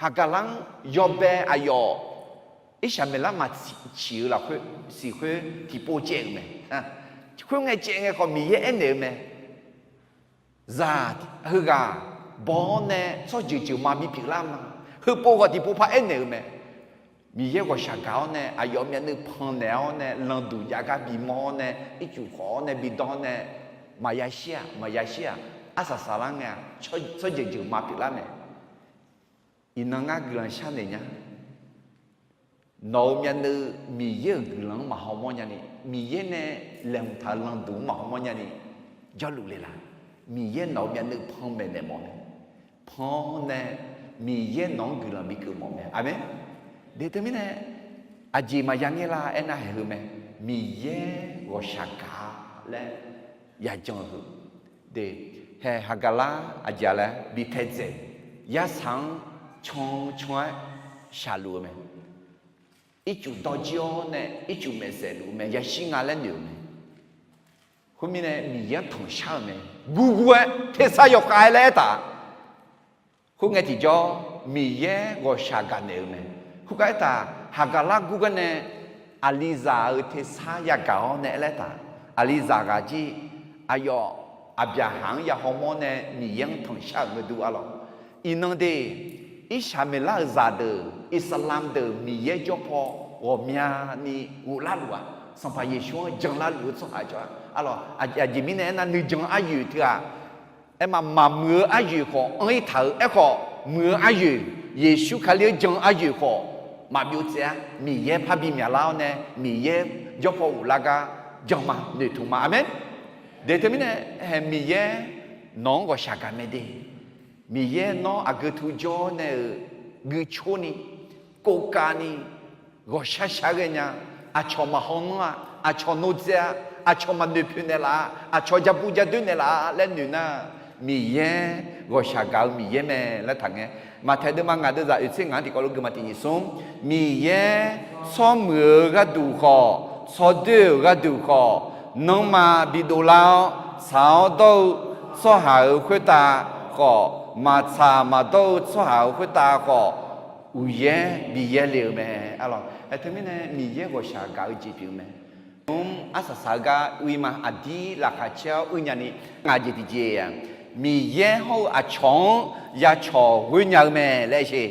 Haqgaqlar-anr yawbae aqyawf Irsaqmeqlar maqciq-eu lafkhoer siqkhoer tiqpov caev-euq mae. Khoerngae caev ngae khawf Miqyaer aernaeq-eu mae. Zaq heughaq baw-awr nae tsawrjeuq jeuq ma bipyeuf lar ma. Heupov khawf tiqpov par aernaeq-eu mae. Miqyaer ghawqshaq gaq-awr nae aqyawf myavnuiv pannaeq-awr nae landuq jav gar bimawr-awr nae ircuf khawf-awr nae bidawr-awr nae maqya shir-aq maqya shir-aq arsaq saqlar ngae-aq tsawrjeuq jeuq ma pyeuflar mae. Iqnan ngar guiqlanq sharnaeq nya. Nawq-euq myavnuiv Miqyaer-euq guiqlanq-anr maqhaw mawrnya ni, Miqyaer nae laeqhmq taq-eu landuq-anr maqhaw mawrnya ni jawrluf le laq? Miqyaer nawq-euq myavnuiv panmaeq naeq mawf mae. Pan-awr nae Miqyaer nawq-anr guiqlanq bikeuv mawf mae. Aqmeq. De teumirnae aqjeq maqya ngaer lar aernar haeq heu mae. Miqyaer ghawqshaq gaq laer yajan-eu heu. De, hae Haqgaqlar aqjeq laer bi taedzaeq, yarsaq-anr can can-aer shaqluf-eu mae. Ircuf dawrjir-awr nae ircuf maeqsaef luf-eu mae. Yashir nga laer noeq-euq mae. Khoermirnae Miqyaer-anr tanqshar-euq mae. Gurgur-aer tersar yawkhav-aer laer aertaq. Khoerngae tiqjawr Miqyaer ghawqshaq gaq naeq-eu mae. Khoergar aertaq, Haqgaqlar gurgar nae aqlizaq-euq tersar yagaq-awr nae aer laer taq. Aqlizaq ghaq jir aqyawf Aqbyaqhaq-anr ya hawmawr nae Miqyaer-anr tanqshar-euq ngeur dur arlawq. Iqnan de, Irsaqmeqlar-euq zaqdeuq, Iqsaqlamq deuq Miqyaer jawr paw ghawqmyani ghoflar luf-aq, Sanqpaq Yeqsur-anr janlar luf-eu tsawrhaq jawr-a arlawq. Aqjeq mirnae aernar nuijan aryoeq teughaq aerma maqmuiq-eu aryoeq khawf anr-ir taq-euq aerkhawf, muiq-eu aryoeq, Yeqsur Kali-anr jan-eu aryoeq khawf maqbyov tsaev-ar. Miqyaer parbi myaqlar-awr nae Miqyaer jawr paw ghoflar gar jan ma, noeqtmq ma. Aqmeq. De teumirnae hae Miqyaer nawq-anr ghawqshaq gaq mae de. Miqyaer nawr aqgeu tu jawr nae-euq guicor ni, kovkav ni, ghawqshar shar ghae nya. Aqcawq maqhaw nanr-a, aqcawq nodzae-a, aqcawq maqnoeq poeq naeqlaf-a, aqcawq ja bu ja doer naeqlaf-a laer noeq nar, Miqyaer ghawqshaq gaq-eu Miqyaer mae laer taqngae. Maqtaeq deuvma ngaq deuvzaq oeq tser ngaq-anr tiqkawv lof geufma tiq nyiq smr. Miqyaer tsawrmuiq-eu gharduq khawf, tsawrdoer-euq gharduq khawf, nanrma bidov lar-awr tsaq-awr dawr-eu tsawrhaq-euq khoertav khawf, maqtsaq maqdawr-eu tsawrhaq-euq khoertav khawf, uqyaer bi yaer le-eu mae. Arlawq, aer teumirnae Miqyaer ghawqshaq gaq-eu jeq pyeuf-eu mae. Mr arsaq saq-eu gar uir ma, aqdir laqkhaq caer-awr uir nyani, ngaq jeq tiqjeq-aq, Miqyaer hawr-eu aqcawq-anr ya cawq ghoer nya-eu mae laer sher.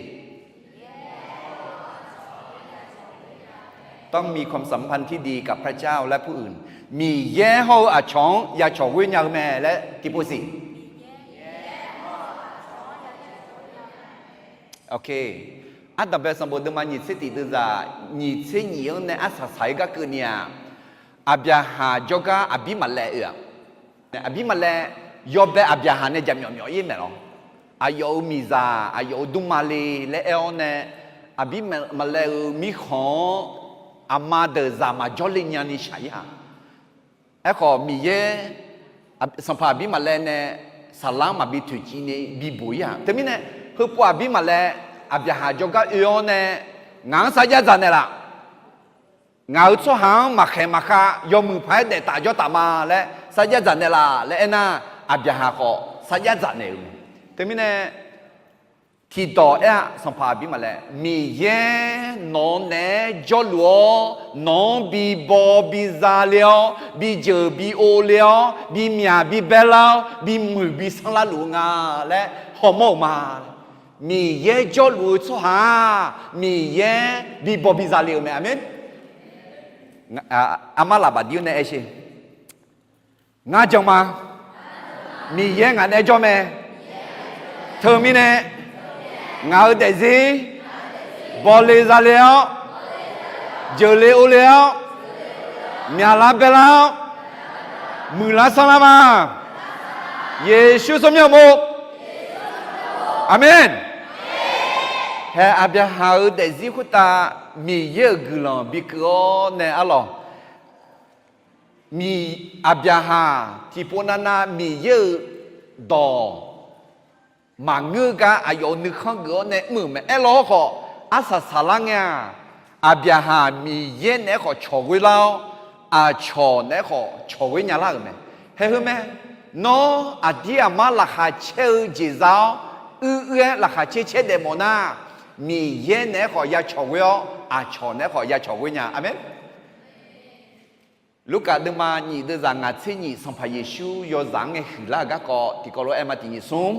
ต้องมีความสัมพันธ์ที่ดีกับพระเจ้าและผู้อื่น Miqyaer hawr-eu aqcawq-anr ya cawq ghoer nya-eu mae laer tiqpov siq. Ardanqbae sanqbof deuvma nyiq tser tiq deuvzaq nyiq tser nyiq-anr nae arsaq saq-aer gar keuvni-aq, Aqbyaqhaq jawrgar Aqbirmaqlaev oe-aq, Aqbirmaqlaev yawbae Aqbyaqhaq nae jaqmyawf myawf-ir maeq lawr. Aqyawf-euq miqzaq aqyawf-euq dmrma le laer aer-awr nae, Aqbirmaqlaev-euq mirkhanq-anr aqma deuq zaq maqjawr le nyani shaq-ir-aq. Aerkhawf Miqyaer, Sanqpaq Aqbirmaqlaev nae saqlar-anr maqbi toeqciv ni bibuq-ir-aq. Teumirnae heupov Aqbirmaqlaev Aqbyaqhaq jawrgar oe-awr nae, ngaq-anr sarjax dzaq naeqlaf. Ngaq-euq tsawrhaq-anr maqkhaeq maqkhav yawmuiq paq-aer daef taf jawr taf ma laer sarjax dzaq naeqlaf laer aernar, Aqbyaqhaq khawf sarjax dzaq naeq-euq mae. Teumirnae Tiqdawq aer-aq, Sanqpaq Aqbirmaqlaeq, Miqyaer nawq-eu naeq-aer jawrluf-awr, nawq-anr bi baw bi za le-awr, bi jeuq bi o le-awr, bi myaq bi baelar-awr, bi muiq bi sanrlar luf-eu nga laer hawmawr-euq ma. Miqyaer jawrluf-eu tsawrhaq-aq, Miqyaer bi baw bi za le-euq mae. Aqmeq. Armar lafbaf dir-awr nae aer sher. Ngar jan ma. Miqyaer ngaq naeq-aer jawr mae. Teumirnae, ngaq-euq daefzir bawle zale-awr, jeuqle o le-awr, myaqlar baelar-awr, muiqlar sanrlar ma. Yeqsur tsawrmyanr uqmov. Aqmeq. Hae, Aqbyaqhaq-euq daefzir khoertav Miqyaer-euq guiqlanq bikeuv-awr nae arlawq, Miq, Aqbyaqhaq tiqpov navnav Miqyaer-euq dawq maqngeur gar aqyawf-euq nuikhanr geuf-awr nae mr-euq mae. Aerlaw-awr khawf, arsaq saqlar ngae-aq, Aqbyaqhaq Miqyaer naeq-aer khawf cawq ghoer lar-awr, aqcawq naeq-aer khawf cawq ghoer nya lar-euq mae. Haeq heu mae. Nawr aqdir aqmar laqkhaq caer-eu jeq za-awr, uir uir-aer laqkhaq caer caer daef mawf nar, Miqyaer naeq-aer khawf ya cawq ghoer-awr, aqcawq naeq-aer khawf ya cawq ghoer nya. Aqmeq. Lurkaf deuvma nyiq deuvzaq ngaq tser nyiq Sanqpaq Yeqsur yawzaq-anr ngae huiqlar-euq garkawv tiqkawv lof-aer aer ma. Tiq nyiq smr,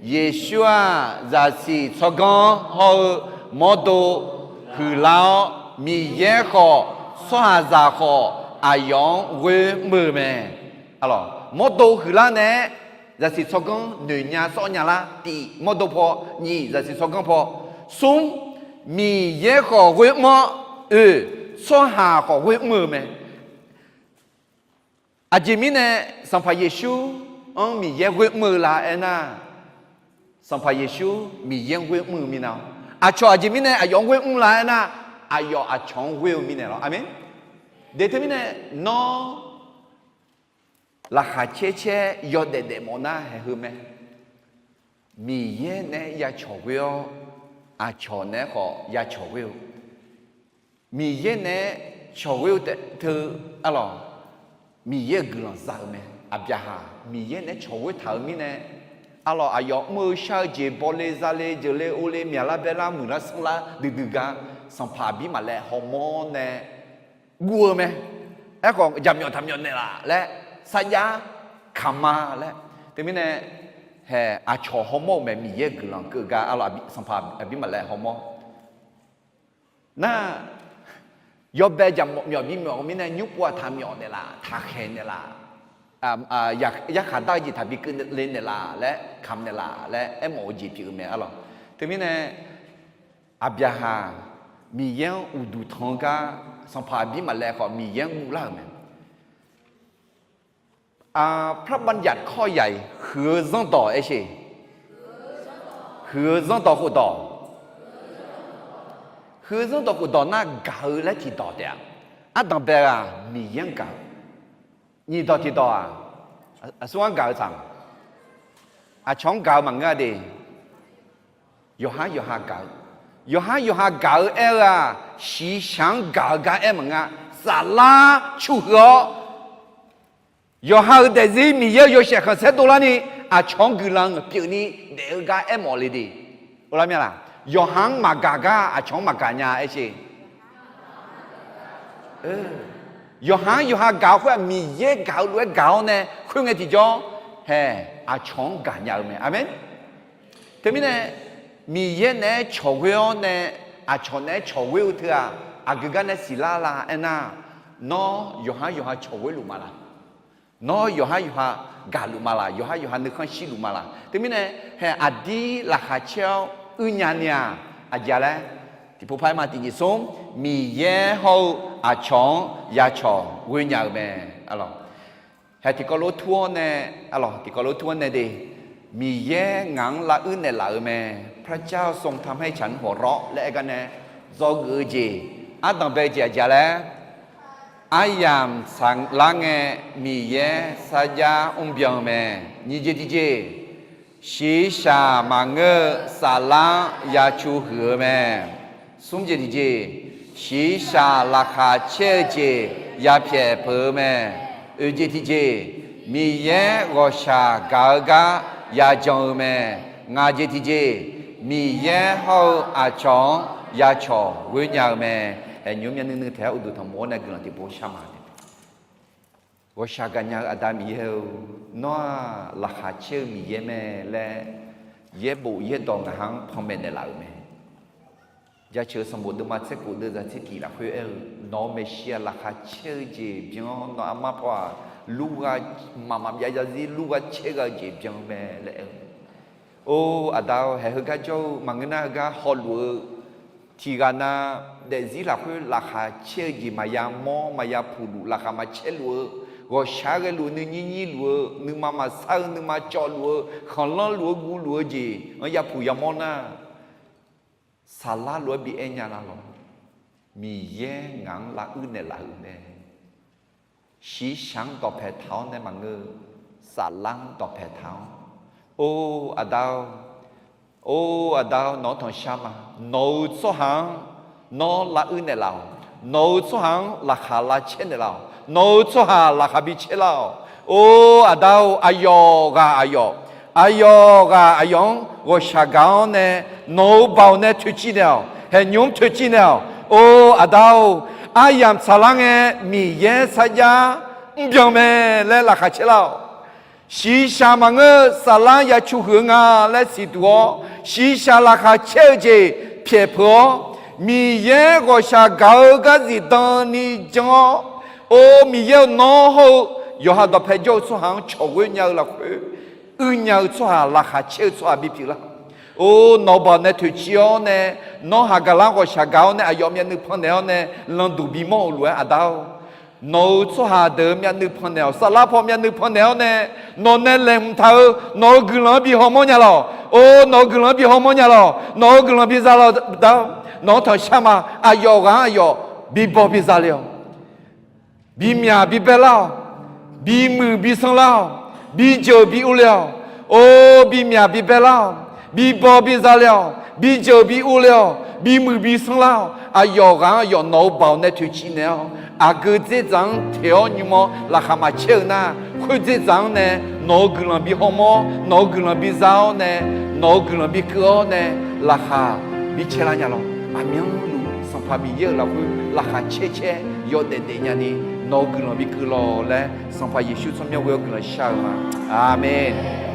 Yeqsur-aq, zaqsiq tsawrganr hawr-eu mawrdo huiqlar-awr, Miqyaer khawf, tsawrhaqzaq khawf, aqyawf-anr ghoer mr-eu mae. Mawrdo huiqlar nae-aer, zaqsiq tsawrganr noeq nya sawr nya lar. Tiq, mawrdo paw. Nyiq, zaqsiq tsawrganr paw. Smr, Miqyaer khawf ghoer mr-awr, oe, tsawrhaq khawf ghoer mr-eu mae. Aqjeq mirnae Sanqpaq Yeqsur-anr Miqyaer ghoer mr-eu la aernar, Sanqpaq Yeqsur Miqyaer-anr ghoer mr-eu minav-awr, aqcawq aqjeq mirnae aqyawf-anr ghoer mr la aernar, aqyawf aqcawq-anr ghoer-eu mirnae lawr. Aqmeq. Deq teumirnae nawr laqkhaq caer caer yawdaef daef mawf nar haeq heu mae. Miqyaer naeq-aer ya cawq ghoer-awr, aqcawq naeq-aer khawf ya cawq ghoer-eu. Miqyaer naeq-aer cawq ghoer-eu taef teu arlawq, Miqyaer-euq guiqlanq za-eu mae. Aqbyaqhaq Miqyaer naeq-aer cawq ghoer taq-euq mirnae, arlawq, aqyawf mr-eu shar-eu jeq bawle zale jeuqle o le myaqlar baelar muiqlar sanrlar duidui gar Sanqpaq Aqbirmaqlaev hawmawr nae guv-eu mae. Aerkhawf jaqmyawf taqmyawf naeqlaf laer, sarjax kamq ma laer. Teumirnae, haeq aqcawq hawmawr-euq mae. Miqyaer guiqlanq keuv gar arlawq, Sanqpaq Aqbirmaqlaev hawmawr nar, yawbae jaqmyawf bimyawf-eu mirnae nymr pov-aq taqmyawf naeqlaf, taqkhaeq naeqlaf, yarkhaq dar-eu jeq taqbi keuvle naeqlaf laer kamq naeqlaf laer aermawf-eu jeq pyeuf-eu mae arlawq. Teumirnae, Aqbyaqhaq Miqyaer-anr uqduq tanq-eu gar Sanqpaq Aqbirmaqlaev khawf Miqyaer-anr guvlar-euq mae. พระบัญญัติข้อใหญ่ huiq-eu zanrdawq aer sher. Huiq-eu zanrdawq khofdawq. Huiq-eu zanrdawq khofdawq nar gaq-eu laer tiqdawq taef-a. Ardanq bae-aq Miqyaer-anr gaq-eu. Nyiq dawq tiqdawq-aq, aqsur-anr gaq-eu tsaq. Aqcawq-anr gaq-eu maqngeur-a de. Yawqhar yawqha gaq-eu, yawqhar yawqha gaq-eu aer-eu-aq, shiqshaq-anr gaq-eu gar aer maqngeur-a. Saflar cuhuiq-awr, yawqha-euq daefzir Miqyaer-eu yawshaef khanqsaer dovlarni, aqcawq-anr guiqlanq pyeufni daef-eu gar aermawf le de. Or lar mya laq? Yawqha-anr maqgaq gar aqcawq-anr maqgaq nya aer sher. Yawqha-anr yawqha gaq-eu khoer-aq, Miqyaer gaq-eu lof-aer gaq-awr nae khoerngae tiqjawr, haeq aqcawq-anr gaqnya-eu mae. Aqmeq. Teumirnae, Miqyaer naeq-aer cawq ghoer-awr nae, aqcawq naeq-aer cawq ghoer-eu teu-aq, aqgeu gar nae siqlar la aernar, nawr yawqha yawqha cawq ghoer luf ma laq? Nawr yawqha yawqha gaqluf ma laq? Yawqha yawqha nuikhanr shirluf ma laq? Teumirnae, haeq aqdir laqkhaq caer-awr uirnya ni-aq, aqjeq-a laer, tiqpov par-aer ma tiqnyiq smr, Miqyaer hawr-eu aqcawq-anr ya cawq ghoer nya-eu mae. Haeq tiqkawv lof tur-awr nae, arlawq, tiqkawv lof tur-awr nae de, Miqyaer ngaq-anr laruir naeqlaf-eu mae. พระเจ้าทรงทำให้ฉันหัวเราะ laer aer gar nae dzawgeuf-eu jeq, ardanq bae-eu jeq aqjeq-a laer, aryamq saqlar ngae Miqyaer sarjax mrbyan-eu mae. Nyiq jeq tiqjeq, shiqshaq maqngeur-eu saflar-anr ya cu huiq-eu mae. Smr jeq tiqjeq, shiqshaq laqkhaq caer-eu jeq ya pyaeq peuq-eu mae. Oeq jeq tiqjeq, Miqyaer ghawqshaq gaq-eu gar ya jan-eu mae. Ngaq jeq tiqjeq, Miqyaer hawr-eu aqcawq-anr yacawq ghoer nya-eu mae. Haeqnymr myavnuiv nuiv taeq-aer uqduq tanqmof-awr nae guiqlanq tiqpov shar ma. Ghawqshaq gaqnya-eu Aqda Miqyaer-eu, nawr-aq laqkhaq caer-eu Miqyaer mae laer yaerbof yaerdawq ngaq ha-anr panmaeq naeqlaf-euq mae. Jaceuq sanqbof deuvma tser kof deuv zaq tser kiq lafkhoer aer-eu, nawq-eu maeqshi-aq laqkhaq caer-eu jeq byan-awr, nawq-eu armar paw-aq lurgha mqmaq maqbyav zarzir lurgha caer gha-eu jeq byan-eu mae laer aer-eu. Or Aqda-or, haeq heugar jawr-eu maqngeur nar heugar hawluf-eu tiqghaq na, daefzir lafkhoer laqkhaq caer-eu jeq maqya mawr maqya puq luf, laqkhaq maqcaer luf-eu, ghawqshaq-aer ghaeluf-eu, nuinyir nyir luf-eu, nuima maqsar-eu, nuima cawv luf-eu, khanqlanr luf-eu, guv luf-eu jeq-anr yapuq yamawr nar, saflar lof-aer bi aer nya la lawq. Miqyaer ngaq-anr lavuir naeqlaf-euq mae. Shiqshaq-anr dawqpae taq-awr nae maqngeur, saflar-anr dawqpae taq-awr. Or Aqda-or, or Aqda-or, nawq-anr tanqshar ma. Nawq-euq tsawrhaq-anr nawr lavuir naeqlaf-awq. Nawq-euq tsawrhaq-anr laqkhaq lavcaer naeqlaf-awq. Nawq-euq tsawrhaq laqkhaq bi caer lar-awq. Or Aqda-or, aqyawf ghaq aqyawf, aqyawf ghaq aqyawf-anr ghawqshaq gaq-awr nae, nawq-euq baoq nae toeqciv naeq-awq. Haeqnymr toeqciv naeq-awq. Or Aqda-or, aryamq saflar ngae Miqyaer sarjax mrbyan mae laer laqkhaq caer lar-awq. Shiqshaq maqngeur-eu saflar ya cu huiq-eu nga laer siqduq-awr, shiqshaq laqkhaq caer-eu jeq pyaeq peuq-awr, Miqyaer ghawqshaq gaq-eu gar zifdan ni jan-awr, or Miqyaer-euq nawr hawr-eu yawqha dawqpae jawr-eu tsawrhaq-anr cawq ghoer nya-eu lafkhoer, uir nya-eu tsawrhaq, laqkhaq caer-eu tsawrhaq bipyeuf lar. Or nawq-eu baoq nae toeqciv-awr nae, nawr haq gaqlar ghawqshaq gaq-awr nae, aqyawf myavnuiv pannaeq-awr nae, landuq bimawr-euq lof-aer Aqda-or, nawq-euq tsawrhaq deuq-euq myavnuiv pannaeq-awq. Saflar paw myavnuiv pannaeq-awr nae, nawq nae laeqhmq taq-eu nawq-euq guiqlanq-anr bi hawmawr nya lawq. Or nawq-euq guiqlanq-anr bi hawmawr nya lawq. Nawq-euq guiqlanq bi za lawq. Aqda-or, nawq-anr tanqshar ma. Aqyawf ghaq-anr aqyawf bi baw bi za le-awq. Bimyaq bi bae lar-awq. Bimuiq bi sanr lar-awq. Bijeuq bi urle-awq. Or bimyaq bi bae lar-awq. Bibaw bi za le-awq. Bijeuq bi urle-awq. Bimuiq bi sanr lar-awq. Aqyawf ghaq-anr aqyawf nawq-eu baoq nae toeqciv naeq-awr, aqgeu dzerdzaq-anr teq-awr nymr-awr laqkhaq maqcaer-eu nar, khoer dzerdzaq-anr nae nawq-euq guiqlanq bi hawmawr, nawq-euq guiqlanq bi za-awr nae, nawq-euq guiqlanq bi keuv-awr nae, laqkhaq bi caer lar nya lawq. Aqmyanluf Sanqpaq Miqyaer-euq lafkhoer laqkhaq caer caer yawdaef daef nyani, nawq-euq guiqlanq bi keuv lawq laer, Sanqpaq Yeqsur tsawrmyanr ghoe-awr guiqlanq shar-eu ma. Aqmeq.